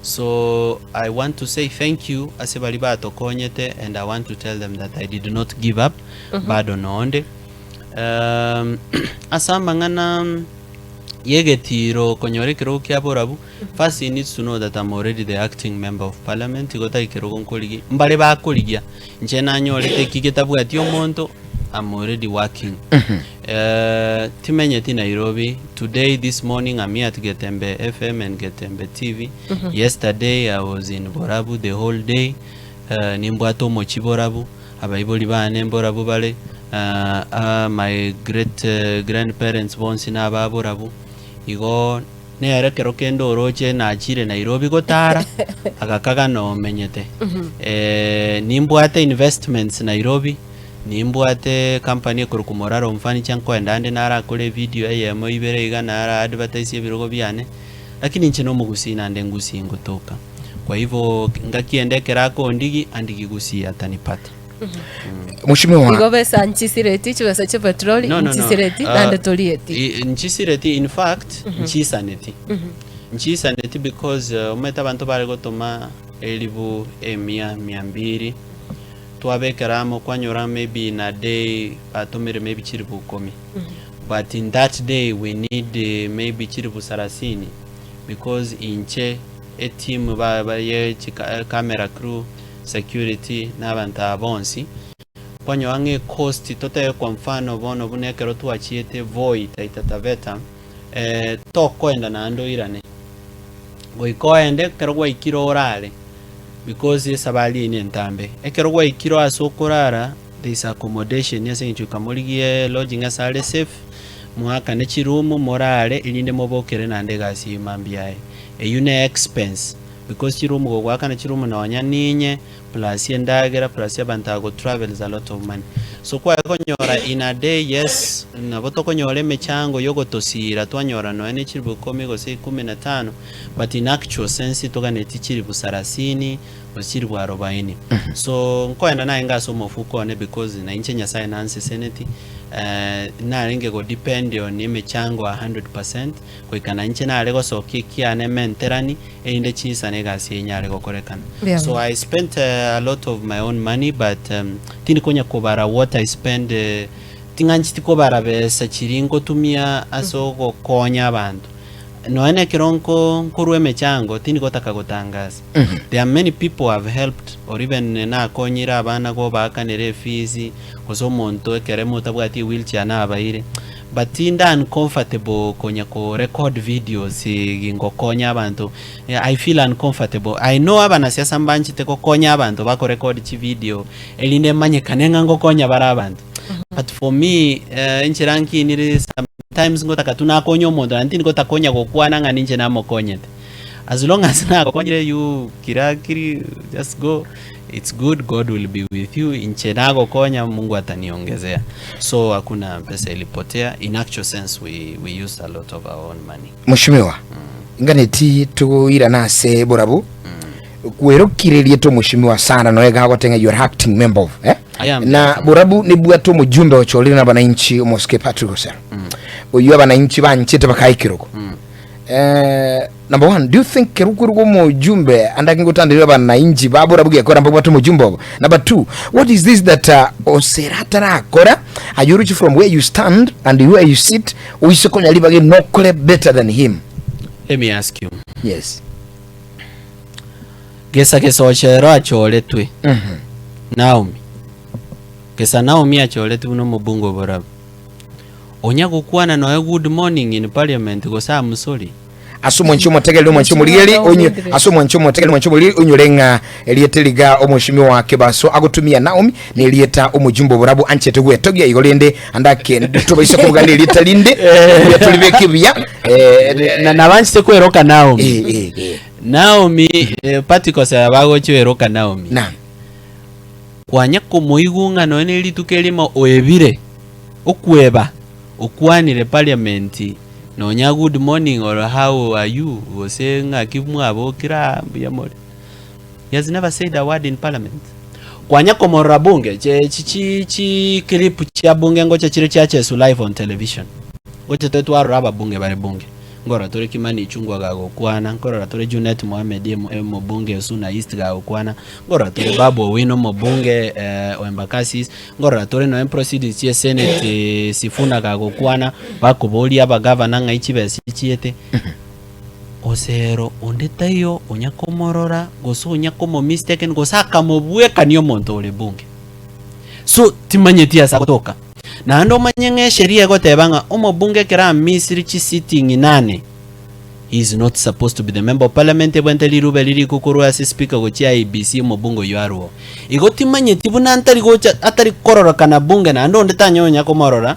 C: So I want to say thank you ase baria batokonyete and I want to tell them that I did not give up bado nonde. Ase amang'ana y'egetiiro konyora ekerogo kia borabu, first he needs to know that I'm already the acting member of parliament, igo tari kerogo nkorigia, mbare bakorigia, inche nanyorete eki getabwati omonto, I'm already working. Timenyeti Nairobi, today this morning I'm here at Getembe FM and Getembe TV, yesterday I was in Borabu the whole day, nimbwate omochie Borabu, Abaibori bane mborabu bare, my great grandparents bonsi nababorabu. Igo nere ekero kende oroche nachire Nairobi gotara, agakaga nomenyete. Nimbwate investments Nairobi, nimbwate company ekorokwa Moraro Furniture nkoenda ande narakore evideo eyemo ibere iga nara advertise ebirogo biane, lakini inche nomogusii naende ngusii ngotoka. Kwa hivyo ngaki ende ekero akondigi andigi gusii atanipata.
A: Mheshimiwa
B: Igo besa nchisireti chibesa chia petroli
C: No, no, no.
B: nchisireti
C: Ah,
B: naende torieti
C: Nchisireti in fact nchisaneti nchisaneti because omanyete abanto bare gotoma elibu emia mia mbiri twabekera amo kwanyora maybe in a day batomire maybe chilibu ikomi but in that day we need maybe chilibu sarasini because inche Etimu ye chicamera crew, security na abanto aba bonsi, kwanyoa ng'a ecost totebe kwa mfano bono buna ekero twachiete Voi Taita Taveta, tokoenda naende oirane, goika oende ekero gwaikire orare because esabari eyio nentambe. Ekero gwaikire ase okorara there is accommodation ase eng'encho goika morigie lodging ase are safe, moakane chiroom morare erinde mobokere naende egasi eyio mambia aye. Eyio ne expense because chiroom gogoakana chiroom nonya ninye plus endagera plus abanto aba go travel is a lot of money. So kwaye konyora in a day yes nabo tokonyora emechango yogotosira twanyora nonya ne chilifu ikomi gose ikumi na tano but in actual sense toganeti chilifu sarasini gose chilifu arobaini. So nkoenda naende ase omofuko one because na inche Nyasaye nanseseneti narenge go depend on emechango a 100%. Goika nainche nare gosokia ekiane menterani, erinde chinsa na egasi eye enyare gokorekana.
B: Yeah.
C: So I spent a lot of my own money but tindi konya kobara what I spend ting'ancheti kobara besa chiria nkotumia ase ogokonya abanto. Nonya na ekero nko nkorwa emechango tindi gotaka gotangasa. There are many people I've helped or even nakonyire abana gobaakanera efees, gose omonto ekerema otabwati ewheelchair nabaire. But tinde uncomfortable konya ko record videos gingokonya abanto, I feel uncomfortable. I know abanasiasa mbanchete gokonya abanto bako record chivideo erinde emanyekane ng'a ngokonya bare abanto. But for me enchera nkinire sometimes ngotaka tu nakonya omonto naende tindi gotakonya gokwana ng'a ninche namokonyete. As long as nagokonyire you kira akiri just go it's good God will be with you inche nagokonya Mungu ataniongezea so hakuna pesa ilipotea in actual sense we, we used a lot of our own money.
A: Mheshimiwa, nganeti toirane ase borabu kwerokire erieta omoshimiwa sana noe gagoteng'a you are acting member of eh?
C: I am.
A: Na borabu nibwate omojumbe ochorire na abananchi omosike Patrick Osero oyio abananchi banchete bakaikiroko Eh, number one, do you think kero kwerwa omojumbe andake ngotanderera abananchi babora bugekora mbabwate omojumbe obo? Number two, what is this that Osera atarakora aye oroche from where you stand and where you sit oise konya ribaga nokore better than him?
C: Let me ask you.
A: Yes.
C: Gesa gesochero achoretwe. Naomi. Gesa Naomi achoretwe buna omobunge oborabu. Onya gokwana noe good morning in parliament gose am sorry.
A: Ase omwancho omotegereri omwancho omorigeri onye ase omwancho omotegereri omwancho omorigeri onyore ng'a erieta riga omoshimiwa Kebaso agotumia Naomi nerieta omojumbe oborabu anchete gwetogia igo rende andake tobaisa kobuga nerieta rinde buya toribeke buya eh,
C: Na nabanchete kweroka Naomi.
A: eh, eh, eh.
C: Naomi eh, Patrick Osera bagochweroka Naomi.
A: Naam.
C: Kwanya komoigwa ng'a nonya ne rituko erimo oebire, okweba, Okwanire parliament nonya good morning or how are you gose ng'aki mwabokire aa mbuya more. He has never said a word in parliament. Kwanya komorora bunge che chi chi chi clip chia bunge ngocha chire chiacheswa live on television. Ngocha tore twarora ababunge bare bunge. Nkorora tore Kimani Ichung'wa gagokwana, nkorora tore Junet Mohamed emo omobunge o Suna East gagokwana, nkorora tore Babu Owino omobunge o Embakasi East, nkorora tore nonya proceedings chia esenate Sifuna gagokwana, bakoboria abagavana ng'ai chibesa chichiete. Osero onde taiyo onya komorora gose onya komomistaken gose akamobwekania omonto ore bunge. So timanyeti ase agotoka. Naende omanye ng'a esheria egoteba ng'a omobunge ekero amisiri chisitting nane, he is not supposed to be the member of parliament ebwente rirube ririko korwa ase speaker gochia IEBC omobunge oyio arwoo. Igo timanyeti buna ntari gocha atari kororokana bunge naende onde tanyonya komorora,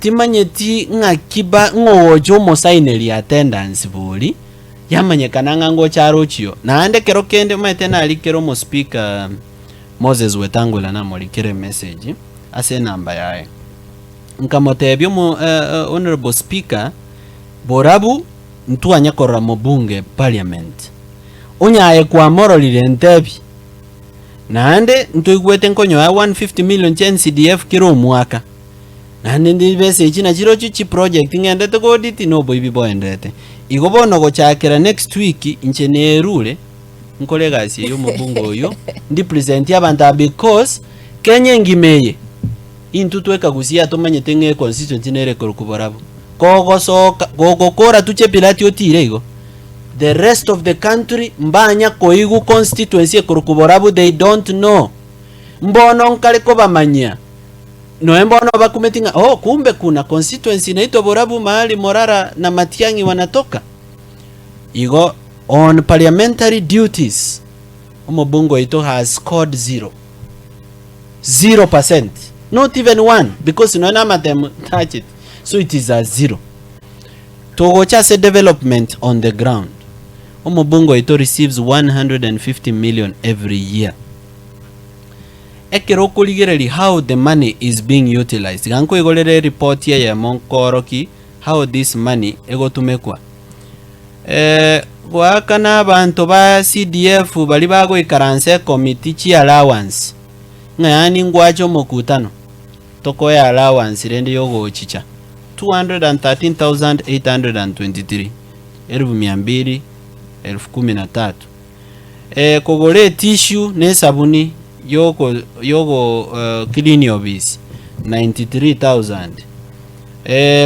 C: timanyeti ng'aki ba ng'o ogocha omosaineri attendance bori, yamanyekana ng'a ngocha arochio. Naende ekero kende omanyete narikere omospeaker Moses Wetangula namorikere emessage ase enamba yaye. Nkamotebia omo honourable speaker, borabu ntwanya korora mobunge parliament. Onye aye kwamororire ntebi. Naende ntoigwete nkonyoa 150 million chia NCDF kera omwaka. Naende ndibesa echi nachirochio chiproject ng'endete goaudit na oboibi boenderete. Igo bono gochakera next week inche nerure. Nkore egasi eye omobunge oyo, ndipresentie abanto aba because Kenya engima eye, intwe twekagusia tomanyete ng'a econstituency nere ekorokwa barabwo. Kogosoka, gogokora tu Chepilati otire igo, the rest of the country mbanya koigwa constituency ekorokwa barabwo they don't know. Mbono nkare kobamanyia, noe mbono bakumeti ng'a oh kumbe kuna constituency inaitwa Borabu mahali Morara na Matiang'i wanatoka. Igo On parliamentary duties, omobunge oito has scored zero. 0%. Not even one, because nonya na amatemo tacheti. So it is a zero. Togocha ase development on the ground. Omobunge oito receives 150 million every year. Ekero okorigereria how the money is being utilized, iga nkoigorere eripoti eyemo nkooroki how this money egotumekwa. Goakana abanto ba CDF baria bagoikaransa ecommittee chi allowance, ng'a yaani ngwache omokutano, tokoe allowance rende yogochicha 213,823, elfu mia mbili elfu kumi na tatu. Kogora etissue na esabuni yoko yogo clean office 93,000.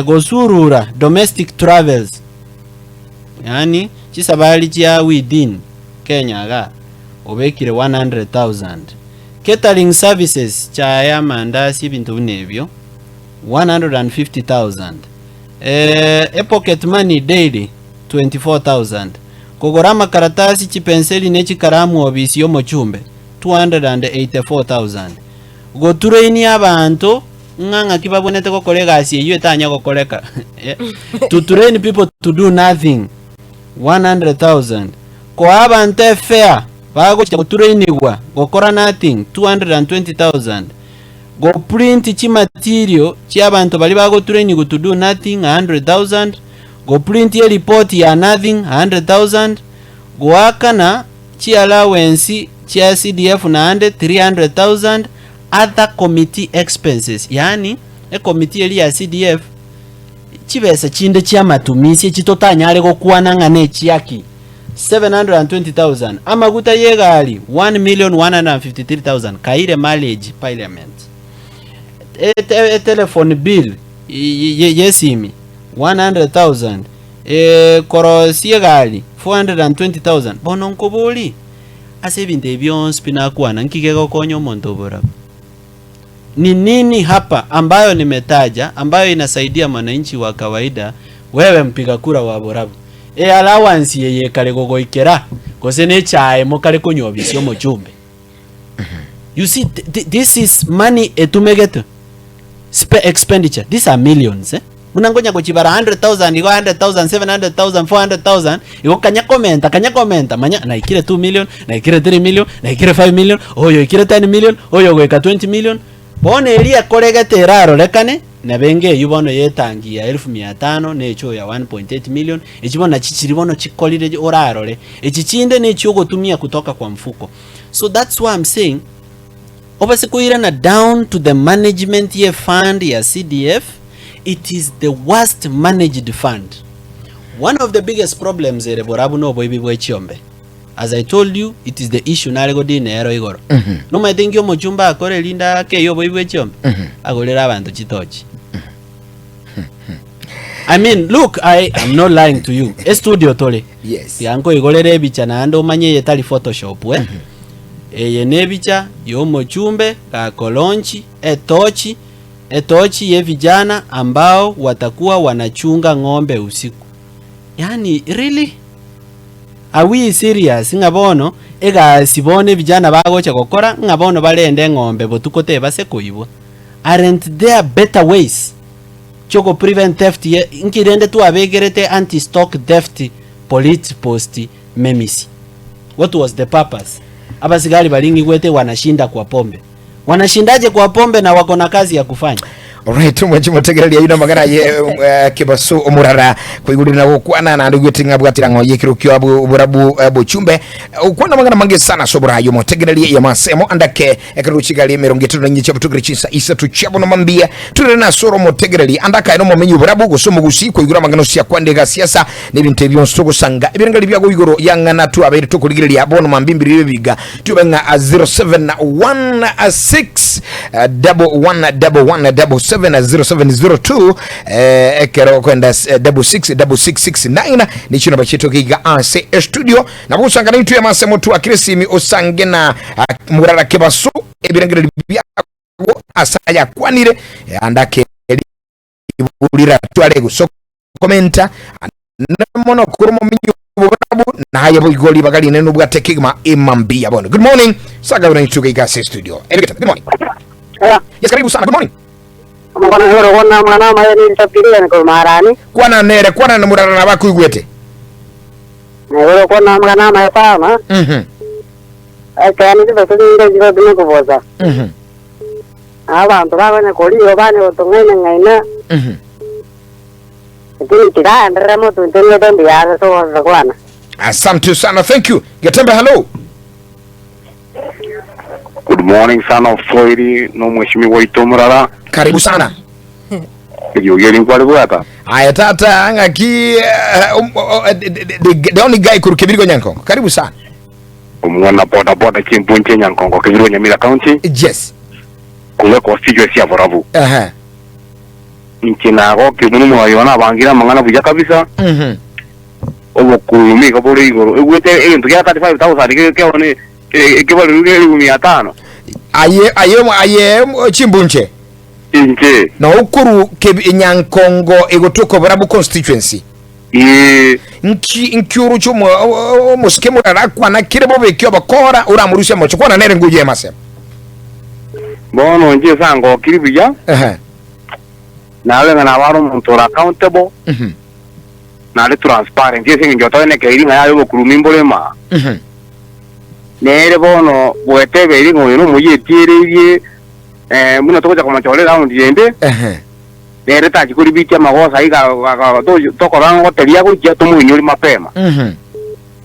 C: Gosurura domestic travels yaani chisabari chia within Kenya igaa obekire 100,000. Catering services chaye amandasi ebinto buna ebio 150,000. Epocket money daily 24,000. Kogora amakaratasi, chipenseli ne chikaramu obisi y'omochumbe 284,000. Goturainia abanto ng'a ng'aki babwenerete gokora egasi eyio etanya gokoreka to train people to do nothing 100,000. Koa abanto efare bagochia gotrainigwa gokora nothing 220,000. Goprint chimaterial chiabanto baria bagotrainigwa to do nothing 100,000. Goprint eripoti ya nothing 100,000. Goakana chiallowance chia CDF naende 300,000. Other committee expenses, yaani ecommittee eria ya CDF, chibesa chinde chi'amatumisi echi totanyare gokwana ng'a nechiaki, 720,000, amaguta y'egari 1,153,000, kaire mileage parliament, etelephone bill y'esimi 100,000, korosia egari 420,000. Bono nkoborie. Ase ebinto ebi bionsi pi nakwana, nki kegokonya omonto oborabu? Ni nini hapa ambayo nimetaja ambayo inasaidia mwananchi wa kawaida wewe mpiga kura wa borabu? E allowance eye ekare gogoikera gose ne echae mokare konywa obisi omochumbe? You see this is money etumegetwe spe expenditure these are millions eh? Buna nkonya gochibara 100,000 igo 100,000, 700,000, 400,000, igo kanya komenta, kanya komenta, manya naikire 2 million, naikire 3 million, naikire 5 million, oyo oikire 10 million, oyo ogoika 20 million. Bono eria ekoregete erarorekane, Nabo enga eyio bono y'etangi ya elfu mia tano na echoo ya 1.8 million, echi bono nachi chiri bono chikorire orarore. Echi chinde nechiogotumia kutoka kwa mfuko. So that's why I'm saying, obase koirana down to the management ye fund ya CDF, it is the worst managed fund. One of the biggest problems ere borabu na oboibi bwe chiombe. As I told you, it is the issue nare godina ero igoro. Nomanyete inki omochumba akore erinde akeye oboibi bwe chiombe? Agorere abanto chitochi. I mean, look, I am not lying to you. Estudio tore.
A: Yes.
C: Tiga nkoigorere ebicha naende omanye eye tari photoshop eh. Eye nebicha yomochumbe gakolonchi etochi etochi ye vijana ambao watakuwa wanachunga ng'ombe usiku. Yaani really? Are we serious ng'a bono egasi bono evijana bagocha gokora ng'a bono barende eng'ombe botuko tebase koibwa? Aren't there better ways chiogo prevent theft ye nki rende twabekerete anti stock theft police post memisi? What was the purpose? Abasigari baria ng'igwete wanashinda kwa pombe. Wanashindaje kwa pombe na wako na kazi ya kufanya?
A: Alright, mwanchi motegereria ino magana ye eh, kibasu omurara koigurira na gokwana na ndigwete ng'a bwatira ng'o yekiro kio abu burabu eh, bochumbe okwana magana mange sana sobora yo motegereria ya masemo andake ekero chigali emerongo etato na inye chiabutokire chinsa isato chiabono mambia turere na soro motegereria andaka ino momenyi oburabu gose omogusi koigura amang'ana sia kwandega siasa na ebinto ebio onsi togosanga ebirengeri biago igoro yang'ana twabeire tokorigereria bono mambimbiri ebiga Tube ng'a 0716 1111 77 0702 eh, ekero okwenda 66 6669 nichio namba chiaito giga ase estudio nabo gosanga naintwe amase motu akire esimi osange na ah, murara kebaso ebirengererio biago ase ayakwanire eh, ande ake burira tware gosokomenta mono kuri omominyi oborabu naye boigo ribaga rinene obwate kegima emambia bono. Good morning saga una nituga igase studio. Erigeta, good morning.
D: Yeah.
A: Yes, karibu sana. Good morning.
D: Omokona igoro kona omwana amaye nintapirie nkomarani.
A: Kwana nere kwana na murara na bakuigwete.
D: Igoro kona omwana amaye sana. Ekero nigo tinde nigo tinokobosa. Abanto bakonya koria banye gotong'aina-ng'aina, lakini tigaenderera motunto nigo mbuya ase ogokwana.
A: Asante sana, thank you. Getembe, hello.
E: Good morning son of soil no mheshimiwa oito omorara
A: Karibu sana.
E: eriogi eri nkware bwata
A: Aya tata ng'aki eh, um, oh, eh, the, the, the only guy kuru Kibirigo Nyankongo. Karibu sana.
E: Omwana boda boda chimbunche Nyankongo Kibirigo Nyamira County
A: Yes.
E: korwa econstituency ya Borabu.
A: Ehe.
E: Inche nagokire mono omorai one abangire amang'ana buya kabisa, obokuumi iga bore igoro. Egwete egento gia 35,000 ge- keone ekebarero gia elifu mia tano.
A: Aye aye aye chimbunche.
E: Inche.
A: Na okoru kebi Nyankongo egotoka Borabu constituency.
E: Ee.
A: Nki nki oroche omosike morara akwana kere bobe eki obokora oramorusie amoche kwana nere nguye emasemo.
E: Bono inche ase angokiri buya,
A: Ehe.
E: nare ng'a nabo are omonto ore accountable, nare transparent ase eng'encho otoenekeiri ng'a yaya obokurumi mbore maa. Nere bono bwetebeiri ng'a oyo nomoyetiereirie buna togocha komochora eround ende,
A: Ehe.
E: Nere tachi koribitia amagoso ayio tokorora ng'a goteria agochia tomoinyori mapema.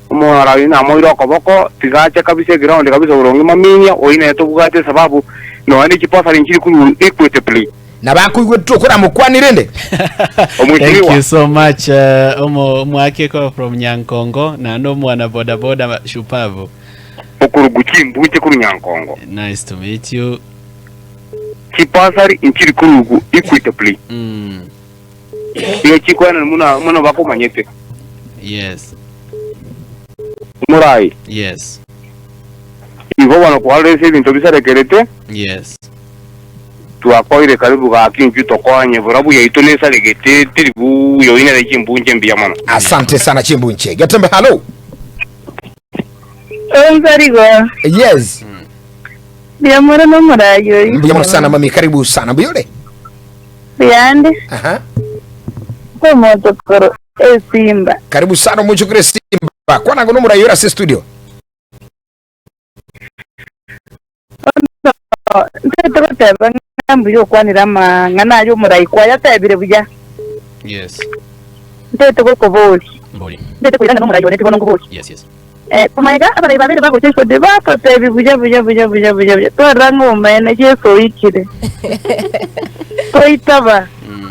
E: Omorara oyio namoire okoboko, tiga ache kabisa eground kabisa boronge maminya, oyio nere tobwate esababu nonya ne chipasari nchiri korwa equitably.
A: Nabo akoigwete tokoramokwanie rende.
C: Thank
E: Omweshimiwa.
C: you so much uh, omo omwakeko from Nyankongo naende omwana boda boda shupavu.
E: Okorugu chimbuche korwa Nyankongo.
C: Nice to meet you.
E: Chipasari nchiri korugu equitably. Iga chikoenana buna buna bakomanyete.
C: Yes.
E: Omorai.
C: Yes.
E: Igo bono kwarora ase ebinto bisarekerete.
C: Yes.
E: Twakoire karibu gaki intwe tokonye borabu yaito nesaregete teri buya oyio nere chimbunche mbuya mono.
A: Asante sana chimbunche. Getembe hello.
F: Onsarigo.
A: Yes.
F: Mbuya mono nomoraai oyio.
A: Mbuya mono sana mami, karibu sana. Mbuya ore?
F: Mbuyande.
A: Aha.
F: Omochokoro esimba.
A: Karibu sana omochokoro esimba. Kwana ngo nomoraai ore ase studio.
F: Bono ntagete goteba ng'a. mbuya okwanire amang'ana aya omorai kwayatebire buya.
C: Yes.
F: Ntete gokoboria.
C: Mbori.
F: Ntete koirana nomorai one tibono nkoborie.
C: Yes, yes.
F: Eh, komaiga abarai babere bagocha isiko batotebia buya buya buya buya buya buya twarora ng'a omaene Yeso oikire. Twaitaba.
C: Mm.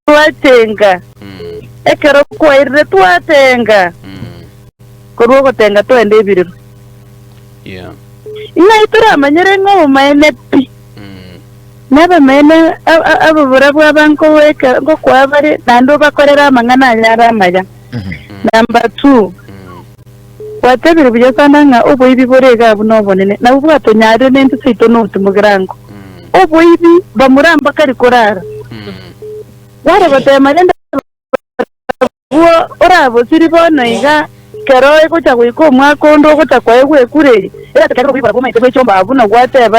F: Twatenga.
C: Mm.
F: Ekero kwairire twatenga.
C: Mm.
F: Korwa ogotenga twende ebirero.
C: Yeah.
F: Ng'ai toramanyere ng'a obomaene pi?
C: Mm.
F: Nabamaene ababura bwaba nkoweka ngokoa bare, naende obakorere amang'ana aya are amaya. Number two, gwatebire buya sana ng'a oboibi bore iga abwo nobonene, nabwo bwatonyarire nentwe seito nobotumogerango. Oboibi bamura mbakari korara. Gware gotema rende Barabwo orabosiri bono iga, kero egocha goika omwaka onde ogocha koegwa ekura eye, eratokere oboibora bw'omaete bwe chiomba buna gwateba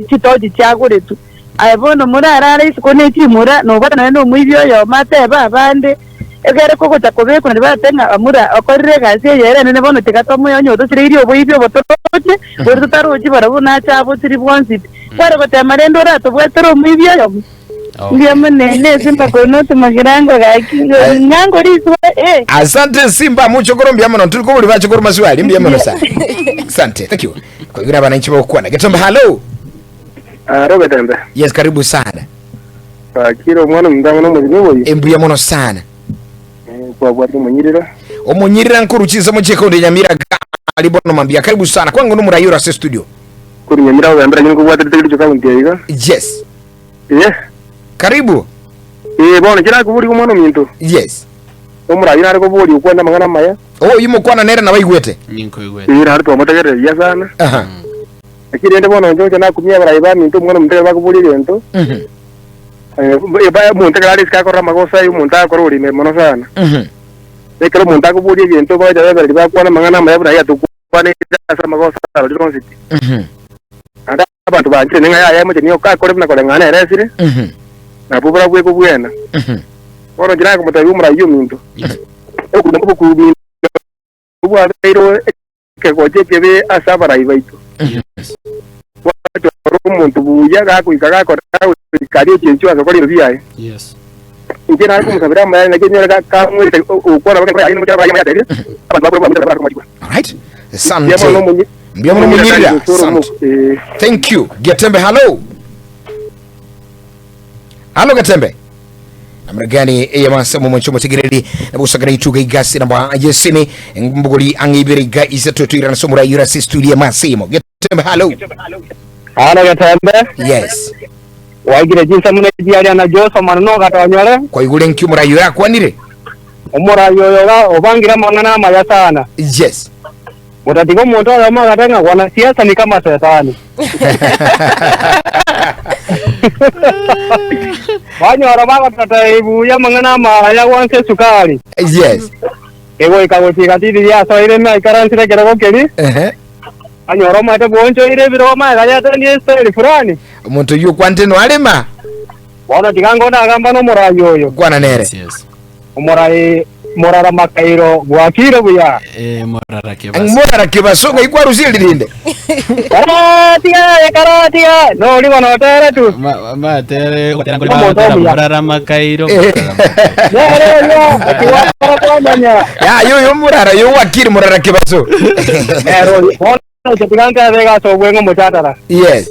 F: chitochi chiagoretwe. Aye bono morarare isiko ne chimura, nobwate nonya nomoibi oyomo atebe abande, egere kogocha kobekwa nario barate ng'a amura okorire egasi eye ere enene bono tiga tomoe onye otosireirie oboibi obo toroche, boria totarochi barabwo nache abosiri bwonsi pi. Kware gotema rende oratobwatere omoibi oyomo? Mbuya mono nesimba korwa notomagira ngo gaki ng'ango risuba eh.
A: Asante Simba muchokoro mbuya mono turi kobori bachokoro maswali mbuya mono sana. Asante. Thank you. Kwa abananchi bagokwana. Getombe hello.
E: Robert Embe.
A: Yes, karibu sana.
E: Akire omwana ominto ang'e nomogeni oboyio.
A: Embuya mono sana.
E: Kwabwate omonyirira.
A: Omonyirira nkuru chinsa mochie kaunti ya Nyamira gari bono mambia. Karibu sana. Kwangu no murayura ase studio.
E: Kori Nyamira ogambera nyene nkobwate ritegericho kaunti aiga.
A: Yes.
E: Ee.
A: Karibu.
E: Ee, bono inche nakoboria omwana ominto.
A: Yes.
E: Omoraia nare koboria okwane amang'ana amaya.
A: Oyio mokwana nere nabaigwete.
C: Ninkoigwete.
E: Ee, naende twamotegerera buya sana.
A: Aha.
E: Lakini rende bono inche gocha nakumia abarai baminto omwana ominto ekero bakoboria egento,
A: Mhm.
E: eh, ba- omonto ekero are isiko akorora amagoso aye, omonto agakora orime mono sana.
A: Mhm.
E: Ekero omonto akoboria egento bagocha bebereria bakwana amang'ana amaya buna aye atokwanete ase amagoso arorire onsi pi.
A: Mhm.
E: Naende Abanto banchire ning'a yaya emochie nigo kakore buna koreng'ana nere esire, nabwo barabwo ekobwena. Bono inche nakomotebia omoraia ominto, obokuminto bwabeire ekegocha ekebe ase abarai baito. Gwachora omonto buya gakoika gakora goika aria echenchio ase gokora ebinto biaye. Inche nare komosabera amaya naki enyore kamwerete gokwana aye abanto bakore bamwete
A: Alright. Asante. Mbuya mono munyirira. Asante. Thank you. Getembe hello. Halo Getembe. Namna gani ya masemo mwancho mutegereri nabusagara ituga igasi namba yesini mbuguri angibere iga isato tuirana somura yura studio masemo. Getembe hello.
D: Halo Getembe.
A: Yes.
D: Waigire chinsa muna chiaria na Joso mano no gatonyore.
A: Kwaigure nki omurayi oyo akwanire?
D: Omorayi oyo iga obangire amang'ana amaya sana.
A: Yes.
D: Gotatiga omonto oyomo agate ng'a wanasiasa ni kama setani. Banyora bagototebia buya amang'ana amaya gwansa esukari.
A: Yes.
D: Egoika gochika tindi yasoire ime aikaransire ekerogo keria.
A: Ehe.
D: Anyora omanyete bwonchoire ebirogo magega yatendire esitayeri fulani.
A: Omonto oyio okwante noarema.
D: Bono tiga ngo nagamba nomorai oyo.
A: Kwana nere.
C: Yes, yes.
D: Omorai morara makairo bwakire buya.
C: Eh, morara kebaso.
A: Morara kebaso ng'ai kwarusia ririnde.
D: Karatiga aye karatiga nori bono otere tu.
C: Ma- matere gotera nkori
D: Omonto
C: bagotera
D: omuya.
C: morara makairo.
A: Eh.
C: morara makairo.
D: Nere oyo otiwakora kwamanya.
A: Ya yoyo morara yo wakiri morara kebaso.
D: Nere oyo. Bono inche tiga ntebe egasi obweng'e omochatara.
A: Yes.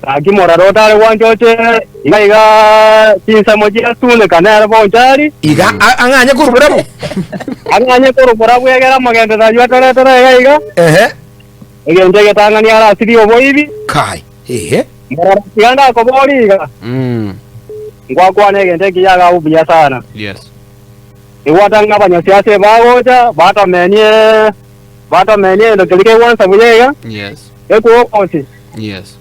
D: Gaki morara otare gwancha oche iga iga chinsemo chia Sunika nere bonchari.
A: Iga ang'anye korwa barabwo.
D: Ang'anye korwa barabwo egere amagenderero ayio atoretere iga iga.
A: Ehe.
D: Egento egetang'ani arasirie oboibi.
A: Kai. Ehe.
D: Morara tiga ndakoborie iga. Ngwakwana egento ekiya iga buya sana.
C: Yes.
D: Igwata ng'a abanyasiasa ebagocha batomenie batomenie egento keria kegwansa buya iga.
C: Yes.
D: Ekwokosi.
C: Yes.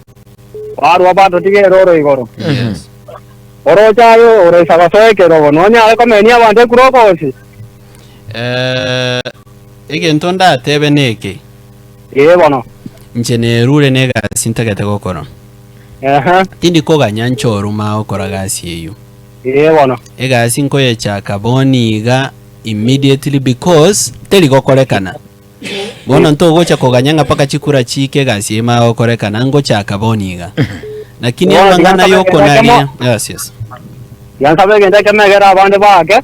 D: Barua batotiga eroro igoro.
C: Yes.
D: Oroche aye oroisa gosoa ekerogo, nonyare komenia abanto ekurokosi?
C: Eh, egento ndatebe neke.
D: Ee bono.
C: Inche nerure negasi ntagete gokora.
D: Ehe.
C: Tindi koganya nchoruma agokora gasi eyio.
D: Ee bono.
C: Egasi nkoyechaka bono iga immediately because teri gokorekana. Bono ntogocha koganya ng'a mpaka chikura chiike egasi eye mara gokorekana, ngochaka bono iga. Lakini
D: Bono
C: amang'ana
D: tiga nsabe egento
C: yokonaria
D: ekemo.
C: yes yes.
D: Tiga nsabe egento ekemo egere abande baake.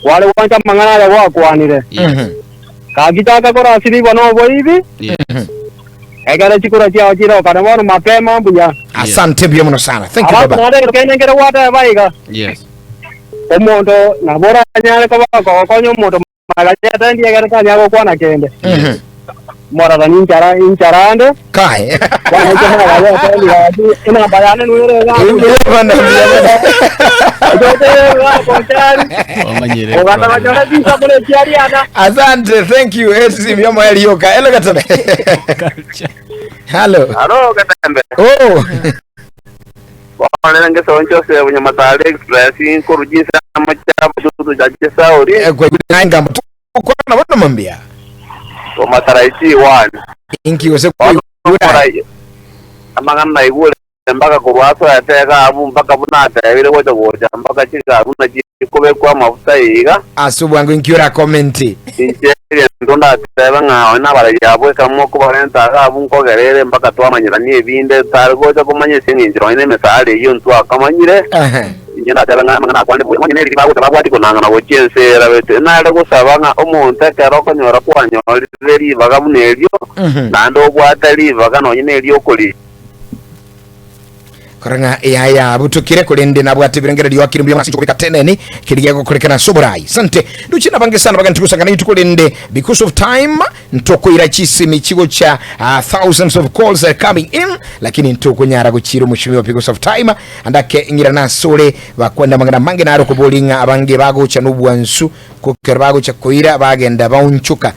D: Kware gwancha amang'ana aya gwakwanire.
C: Yes.
D: Gaki chaka korasirigwa noboibi,
C: Yes.
D: ekero chikura chiao chirokane bono mapema mbuya.
A: Asante mbuya mono sana. Thank you
D: Alafu
A: baba.
D: naende egento kende nkere gwateba iga,
C: Yes.
D: omonto nabo oranyare koba okogokonya omonto magachete ndi ekero tanyara gokwana kende.
C: Yes.
D: Morara ninchara incharande,
A: Kai.
D: bono inche magachete ndi gaki enamba yane nwere iga.
A: Mbuya mono, mbuya mono.
C: Omanyire
D: Ogatagonyora chinsa buna echiariana.
A: Asante, thank you. Esi myomo elioka. Hello Gatebe. Hello.
E: Aro Gatembe.
A: Oh.
E: Bono rero ngesoncha ase Bunyamatari Express nkoru chinsemo chia Botutu cha Chisauri
A: Eh, kwa nanga tukwana bono mambia.
E: Omataraiti one.
A: Inki gose
E: Bono
A: kwa
E: morai amang'ana naigure mpaka korwa asoete iga abwo mpaka buna atebire gocha gocha mpaka chiga buna chikobekwa amafuta iga.
A: Ase obwango inki ora comment.
E: Inche egento ndatebe ng'a onye nabarabwo abwo ekero mokobarenta iga abwo nkogera ere mpaka twamanyerania ebinde tari gocha komanya ase eng'encho nonye na emesara eyio ntwakamanyire.
A: Ehe.
E: Inche ndatebe ng'a amang'ana akwane buya, onye neriri bagocha babwati konang'ana gochia ense erabete. Nare gosaba ng'a omonto ekero okonyora kwanyorire ribaga buna erio, naende obwate ribaga nonye nerio okori.
A: Kora ng'a eyaya butokire korende nabwate ebirengererio akire mbuya ase kobeka teneni keri gegokorekana ase oborai. Sante nduche nabange sana bagani tigosangana rituko rinde because of time ntokoira chisimi chigocha thousands of calls are coming in lakini ntokonyara gochira omoshimiwa because of time andake ng'ira nasore bakwenda amang'ana amange naro kobori ng'a abange bagocha nobwansu kokero bagocha koira bagenda baonchoka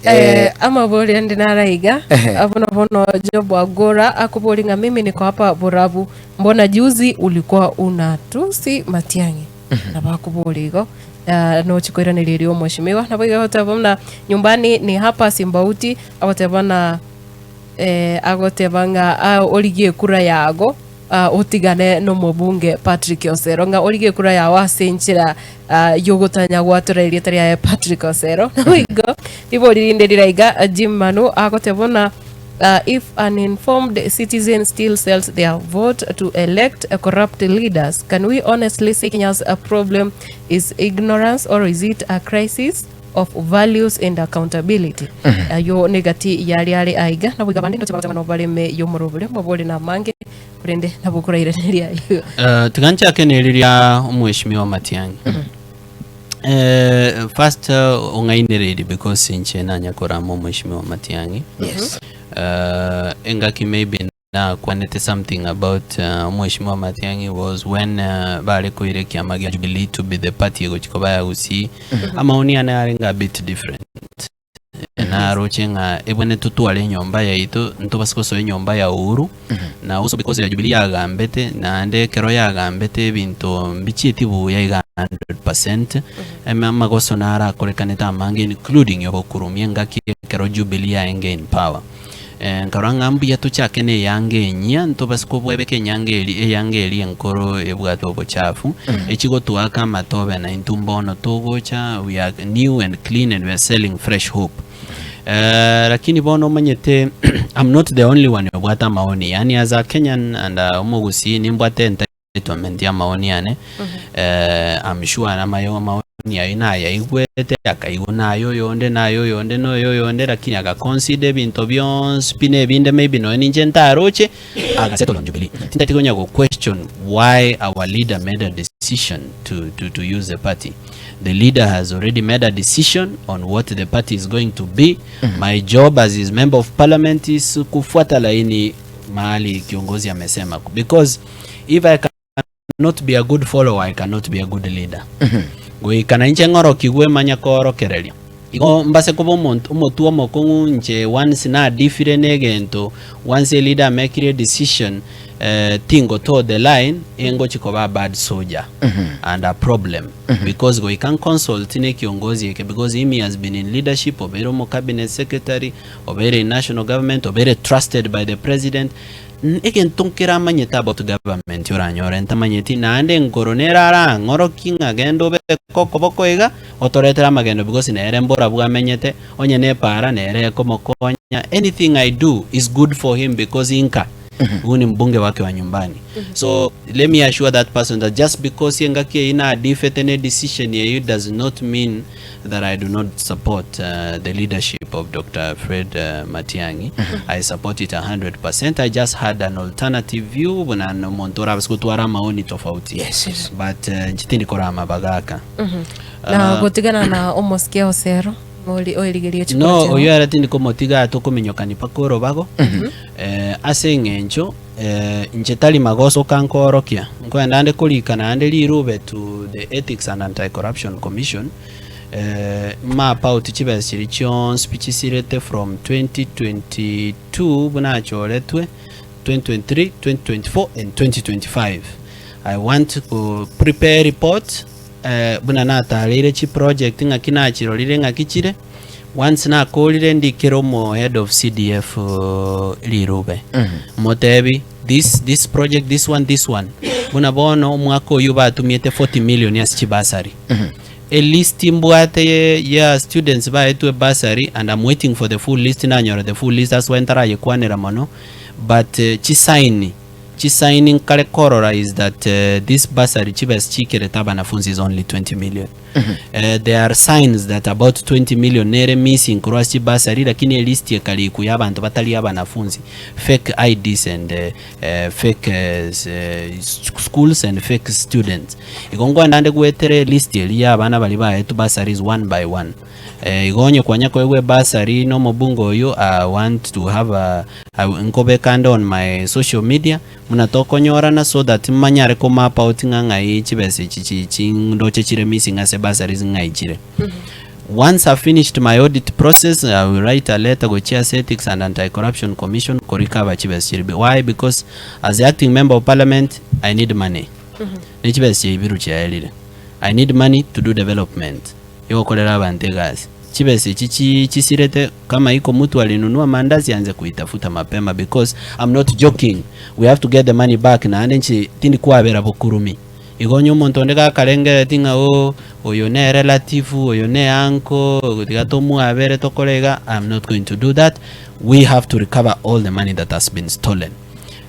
B: Eh, amabori ande naraiga
A: Ehe.
B: bono bono Job Agora akobori ng'a mimi niko hapa Borabu mbona juzi ulikuwa unatusi Matiang'i nabo akobori igo Ah, nochi koiraneria erio omweshimiwa nabo iga agoteba buna nyumbani ni hapa Simbauti agoteba na eh, agoteba ng'a ah, origie ekura yago ah, otigane nomobunge Patrick Osero ng'a origie ekura yago ase enchera ah, yogotanya gwatora erieta riaye Patrick Osero nabo igo ribori rinde rira iga ah, Jim Manu agoteba buna Uh, if an informed citizen still sells their vote to elect a corrupt leaders, can we honestly say Kenya's a problem is ignorance or is it a crisis of values and accountability? Ayo negati yari are aiga nabo iga bande ndoche bagoteba nobareme yomorobore mobore namange korende nabo okorairaneria ayo.
C: Eh, tiga nchake neri ria omweshimiwa Matiang'i. Eh, first eh, ong'ainereiri because inche nanya korama omweshimiwa Matiang'i.
A: Yes.
C: Eh, engaki maybe nakwanete something about uh, omweshimiwa Matiang'i was when uh, bare koira ekiama gia Jubilee to be the party egochi koba ya Gusii. Amaoni ane arenge a bit different. Naroche ng'a ebwene totware enyomba yaito, ntobase gosoa enyomba ya Uhuru, na also because ya Jubilee yagambete, naende ekero yagambete ebinto mbichieti buya iga 100%, eme amagoso naro akorekanete amange including yobokurumia engaki ekero Jubilee yaenge in power. Nkarora ng'a mbuya tochake na eyanga enyia, ntobase kobwebeka enyanga eri eyanga eria enkoro ebwate obochafu, echi gotoaka amatobe na intwe mbono togocha we are new and clean and we are selling fresh hope. Lakini bono omanyete I'm not the only one obwate amaoni, yaani as a Kenyan and omogusii nimbwate entitlement ya amaoni ane, I'm sure amayo amaoni ayio nayaigwete akaigwa naye oyonde naye oyonde na oyo oyonde lakini aga consider ebinto bionsi pi na ebinde maybe nonye ninche ntaroche aga settle on Jubilee. Tintagete konya go question why our leader made a decision to, to, to use the party. The leader has already made a decision on what the party is going to be. My job as his member of parliament is kufuata laini mahali kiongozi amesema because if I cannot be a good follower I cannot be a good leader goika na inche ng'orokigwe manya koorokereria igo mbase koba omonto omotwe omokong'u inche once nadifire na egento once a leader amekire decision eh, tingo toe the line engochi koba a bad soldier and a problem because goika nconsult na ekiongozi eke because him he has been in leadership obeire omo cabinet secretary obeire in national government obeire trusted by the president Egento nkeramanyete about government oranyore ntamanyeti naende enkoro nere arang'orokie ng'a genda obeke okoboko iga otoretere amagendo because nere mborabwo amenyete onye ne epaara nere ekomokonya anything I do is good for him because inka. Huyu ni mbunge wake wa nyumbani. So let me assure that person that just because engaki eyio nadifete ne decision eyio does not mean that I do not support uh, the leadership of Dr. Fred uh, Matiang'i. I support it 100%. I just had an alternative view buna omonto orabase gotwara amaoni tofauti.
A: Yes, yes.
C: But uh, inche tindi korama bagaka.
B: Na gotigana na omosike osero ori oerigerie chikura
C: No,
B: chiao.
C: oyo ere tindi komotiga tokominyokani mpaka orobago eh, ase eng'encho eh, inche tari magoso nkoorokia nkoenda ande korika naende rirube to the Ethics and Anti-Corruption Commission eh, map out chibesa chiria chionsi pi chisirete from 2022 buna achoretwe 2023 2024 and 2025 I want to prepare report eh, buna natareire chiproject ng'aki nachirorire ng'aki chire once nakorire ndikere omo head of CDF uh, rirube motebi this this project this one this one buna bono omwaka oyo batumiete 40 million ase chibasari a list mbwate ye- ya students baetwe bursary and I'm waiting for the full list nanyora the full list that's why ntarayekwanera mono but uh, chisaini chisaini nkare korora is that uh, this bursary chibesa chikerete abanafunzi is only 20 million there are signs that about 20 million nere missing korwa ase chibasari lakini elist ekariku ya abanto batari abanafunzi fake IDs and uh, uh, fake uh, s- uh, schools and fake students igo nkwenda ande gwetere list eri ya abana bari baetwe bursaries one by one eh, igonye kwanya koegwa ebasari na omobunge oyo I want to have a, I, nkobeka ande on my social media muna tokonyorana so that mmanyare ko map out ng'a ng'ai chibesa echi chi chindoche chire missing ase bursaries ng'ai chire once I've finished my audit process I will write a letter gochia ase Ethics and Anti-Corruption Commission korikaba chibesa chire why because as the acting member of parliament I need money ne chibesa chiaibiru chiaerire I need money to do development yogokorera abanto egasi chibesa echi chi chisirete kama iko mtu alinunua mandazi anze kuitafuta mapema because I'm not joking we have to get the money back naende nchi tindi kwabera bokurumi igo onye omonto onde gakarengereti ng'a oh oyo ne relative oyo ne uncle tiga tomwabere tokore iga I'm not going to do that we have to recover all the money that has been stolen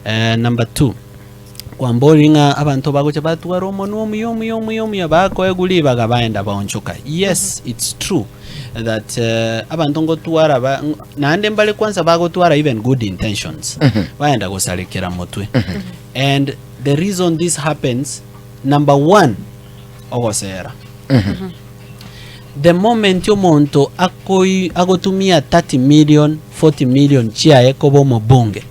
C: uh, number two kwambori ng'a abanto bagocha batwara omonwa omuya omuya omuya omuya bakoegwa ribaga baenda baonchoka yes it's true that uh, abanto ngotwara ba, naende mbare kwanza bagotwara even good intentions baenda gosarekera motwe and the reason this happens number one ogosera the moment omonto akoi agotumia 30 million 40 million chiaye koba omobunge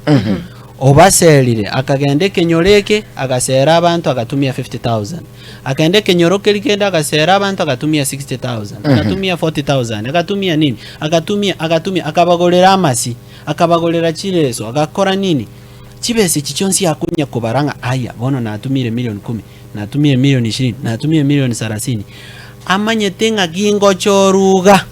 C: obaserire akagenda ekenyoro eke agasera abanto agatumia 50000 akagenda ekenyoro keri kende agasera abanto agatumia 60000 agatumia 40000 agatumia nini agatumia agatumia akabagorera amasi akabagorera chireso agakora nini chibesa echi chionsi akonya kobara ng'a aya bono natumire milioni kumi natumire milioni ishirini natumire milioni sarasini amanyete ng'a gingochoruga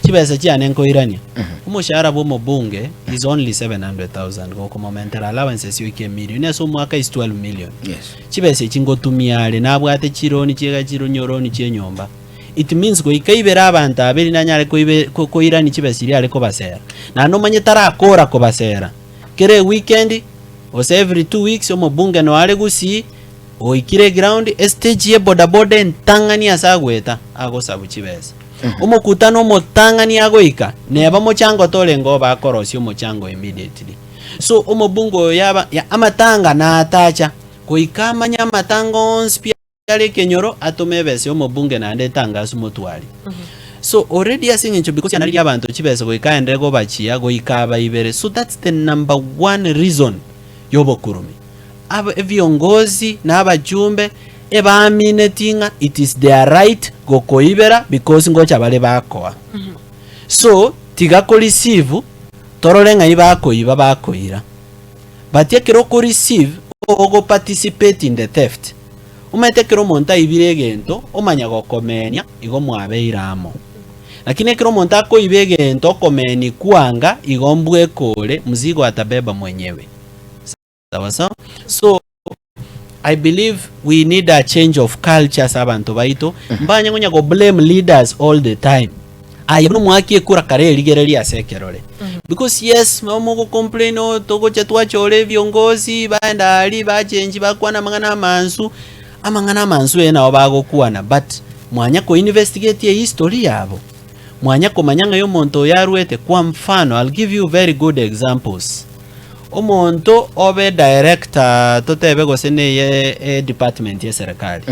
C: chibesa chiane nkoirania omoshahara bwa omobunge is only 700000 gokomomentera allowances yoike emilion ase omwaka is 12 million
A: Yes.
C: chibesa echi ngotumia are nabwate chironi chiega chironyoroni chienyomba it means goika ibere abanto aberi nanyare koibe ko- koirani chibesa chiria are kobasera naende omanye tarakora kobasera kere weekend gose every 2 weeks omobunge noare gusii oikire ground estage ye bodaboda entang'ani ase agweta agosabu chibesa omokutano omotang'ani agoika neba mochango torenge oba akorosia omochango immediately so omobunge oyo yaba ya, amatanga natacha goika amanye amatanga onsi pi are ekenyoro atome ebesa omobunge naende etangase omotwari so already ase eng'encho because yanariria abanto chibesa goika aendere gobachia goika abaibere so that's the number one reason yobokurumi Aba ebiongozi na abachumbe ebaamineti ng'a it is their right gokoibera because ngocha bare bakoa so tiga koreceive torore ng'ai bakoiba bakoira but ekero okoreceive ogo participate in the theft omanyete ekero omonto aibire egento omanya gokomenia igo mwabeire amo lakini ekero omonto akoiba egento okomeni kwanga igo mbwekore mzigo atabeba mwenyewe sawa sawa so I believe we need a change of culture ase abanto baito mbanye konya go blame leaders all the time. Aye buna omwaki ekura kare erigereria ase ekerore. Because yes, nabo mogo complain oh togocha twachora ebiongozi, baenda aria, bachengi bakwana amang'ana amansu, amang'ana amansu eye nabo bagokwana but mwanya ko investigate ehistory yabo, mwanya komanya ng'ai omonto oyo arwete, kwa mfano I'll give you very good examples, omonto obe director totebe gose neye edepartment ya eserekari,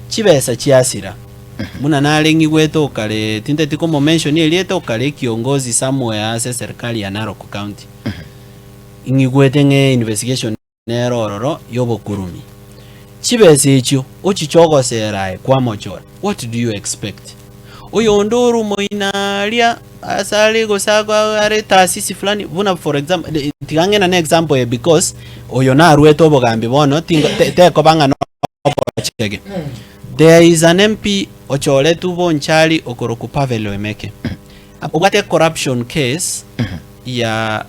C: chibesa chiasira. Buna nare ng'igwete okare, tinteti komomention erieta, okare ekiongozi somewhere ase eserikari ya Narok County. Ng'igwete ng'a investigation nere ororo y'obokurumi. Chibesa echio ochiche ogosera aye kwamochora, what do you expect? Oyonde ore omoina aria ase are gose are taasisi fulani buna for example, tiga ng'enane na example eye because oyo narwete obogambi bono tingo tekoba ng'a nobochege. There is an MP ochoretwe Bonchari okorokwa Pavel Oimeke obwate corruption case ya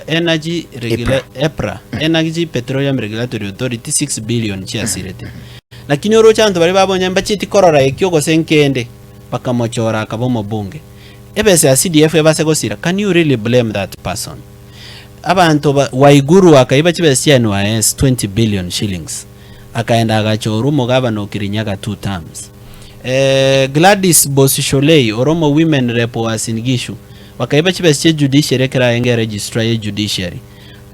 C: Energy Regula EPRA, Energy Petroleum Regulatory Authority 6 billion chiasirete. Lakini oroche abanto baria babonye mbachieti korora ekio gose nkende bakamochora akaba omobunge. Ebesa ya CDF ebase gosira, can you really blame that person? Abanto ba Waiguru akaiba chibesa chia NYS 20 billion shillings. Akaenda agachorwa omogabana o Kirinyaga two terms. Gladys Bosisholei ore omo women rep o Uasin Gishu bakaiba chibesa chie judiciary ekero arenge registrar ye judiciary.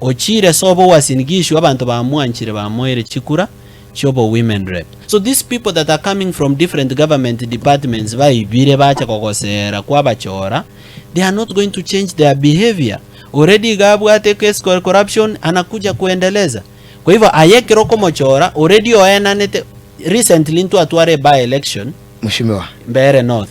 C: Ochire sobo Uasin Gishu abanto bamwanchire bamoire chikura chiobo women rep. So these people that are coming from different government departments baibire bacha kogosera kwabachora they are not going to change their behavior. Already iga abwate case corruption anakuja kuendeleza. Kwa hivyo aye ekero okomochora already oenanete recently ntwatwara e by election
A: Mheshimiwa.
C: Mbeere North.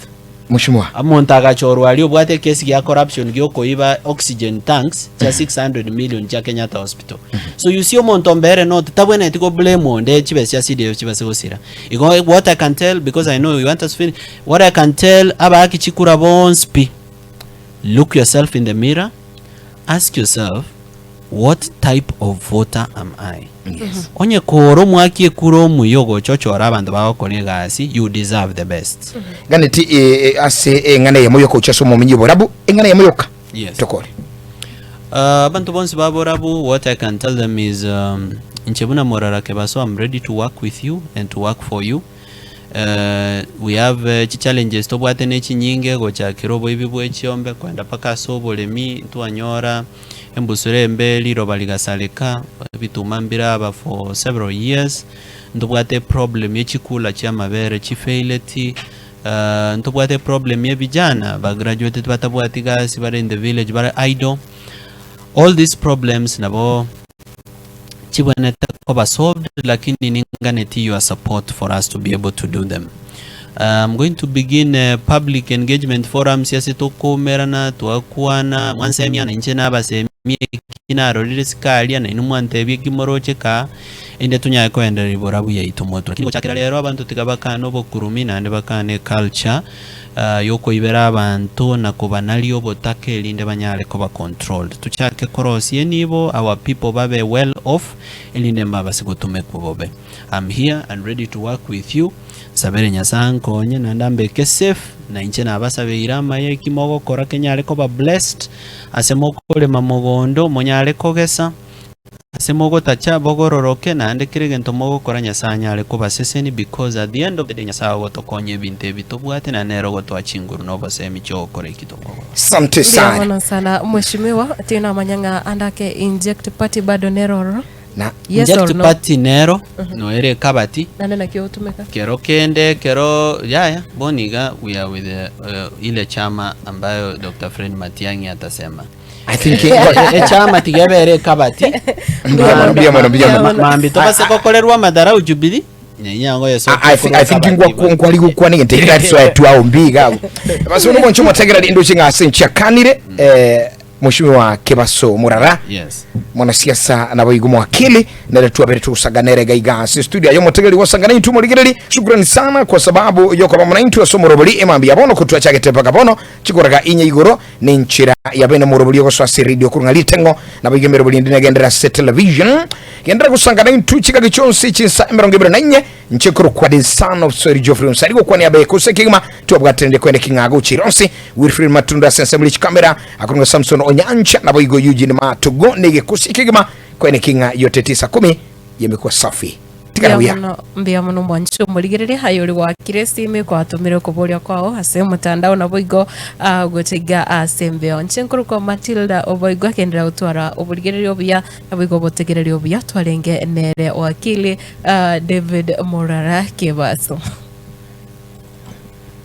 A: Mheshimiwa.
C: Omonto agachorwa aria obwate ekesi gia corruption gia okoiba oxygen tanks chia 600 million chia Kenyatta Hospital. So you see omonto o Mbeere North tabwenereti go blame onde chibesa chia CDF chibase gosira. Igo what I can tell because I know you want us to finish, what I can tell abaaki chikura bonsi pi, look yourself in the mirror, ask yourself What type of voter am I? Onye kore omwaki ekura omuya ogocha ochore abanto bagokora egasi, you deserve the best.
A: Ganeti eh, eh, ase eng'ana eyemo yoka gochia ase omomenyi oborabu, eng'ana eyemo yoka
C: Yes.
A: tokore.
C: Uh, abanto bonsi ba borabu, what I can tell them is um, inche buna Morara Kebaso, I'm ready to work with you and to work for you. Uh, we have uh, chichallenges tobwate ne chinyinge gochakera oboibi bwe chiombe kwenda mpaka ase oboremi ntwanyora Embusuro embe riroba rigasareka, ebituma mbiraba for several years, ntobwate eproblem ye chikula chiamabere chifaileti, ntobwate eproblem ye vijana bagraduated batabwati gasi bare in the village bare idle, all these problems nabo chibwenerete koba solved lakini ninganeti your support for us to be able to do them. I'm going to begin a public engagement forums ase tokoumerana twakwana mwansemia na inche nabasemia eki narorire sikaria na inwe mwantebia eki moroche kaa inde tonyare koendereria borabu yaito motwe. Lakini gochakera rero abanto tiga bakane obokurumi naende bakane eculture yokoibera abanto na kobanaria obotaka erinde banyare koba controlled. Tochake korosia enibo our people babe well off erinde mbabase gotumekwa bobe. I'm here and ready to work with you. Nsabere Nyasae ankonye naende ambeke safe, na inche nabasabeire amaya eki mogokora kenyare koba blessed, ase mokorema mogondo monyare kogesa, ase mogotacha bogororoke, naende kera egento mogokora Nyasae anyare kobaseseni because at the end of the day Nyasae ogotokonya ebinto ebi tobwate naende nere ogotoa chinguru na obosemi chiogokora eki tokogokora.
A: Asante
B: Mbuya
A: sana.
B: mono sana mheshimiwa tinamanya ng'a ande ake inject party bado nere ororo
A: Na
B: yes
C: Inject
B: or no
C: party nero noere ekabati
B: naende naki ogotumeka
C: Kero kende ekero yaya bono iga we are with the, uh, ile chama ambayo Dr. Fred Matiang'i atasema
A: I think
C: echama tiga ebere ekabati
A: Mbuya mono, mbuya mono, mbuya mono.
C: mambi tobase gokorerwa amadharau Jubilee nyango yeso
A: I, I, thi- I think ngwa nkwari gukwana egento ekio that's why twao mbiga abo basi ono monche omotegereri ndoche ng'a ase nchiakanire eh, Mheshimiwa Kebaso Murara.
C: Yes.
A: Mwanasiasa naboigo mwakili nere twabere tugusanganere iga iga ase studio aye omotegereri gwasangana intwe omorigereri shukrani sana kwa sababu yokoba muna intwe ase omorobori emambia ya bono kotwachagete mpaka bono chikoraga inye igoro nenchera ya bene omorobori ogosoa ase radio korwa ng'a ritengo naboigo emerobori ende negendera ase television gendera gosangana intwe chigaki chionsi chinsa 24 Inche nkorokwa the son of Sir Geoffrey Onsari gokwania abe kose kegima twabwatanire kwende king'ago chironsi Wilfred Matunda ase ensemo chikamera akorong'a Samson Onyancha naboigo Eugene Matugo negekusi kegima kwene king'a yote tisa kumi yemekwa safi tigara buya.
B: Mbuya mono, mbuya mono mwanche omorigereria aye ore gwakire esimi kwatomire okoboria kwao ase omotandao naboigo ah, gocha iga ase embeo. Inche nkorokwa Matilda oboigo agenderera gotwara oborigereria obuya naboigo obotegereria obuya twarenge nere wakili ah, David Morara Kebaso.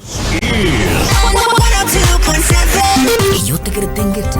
G: 102.7
H: Eyotegerete ngete.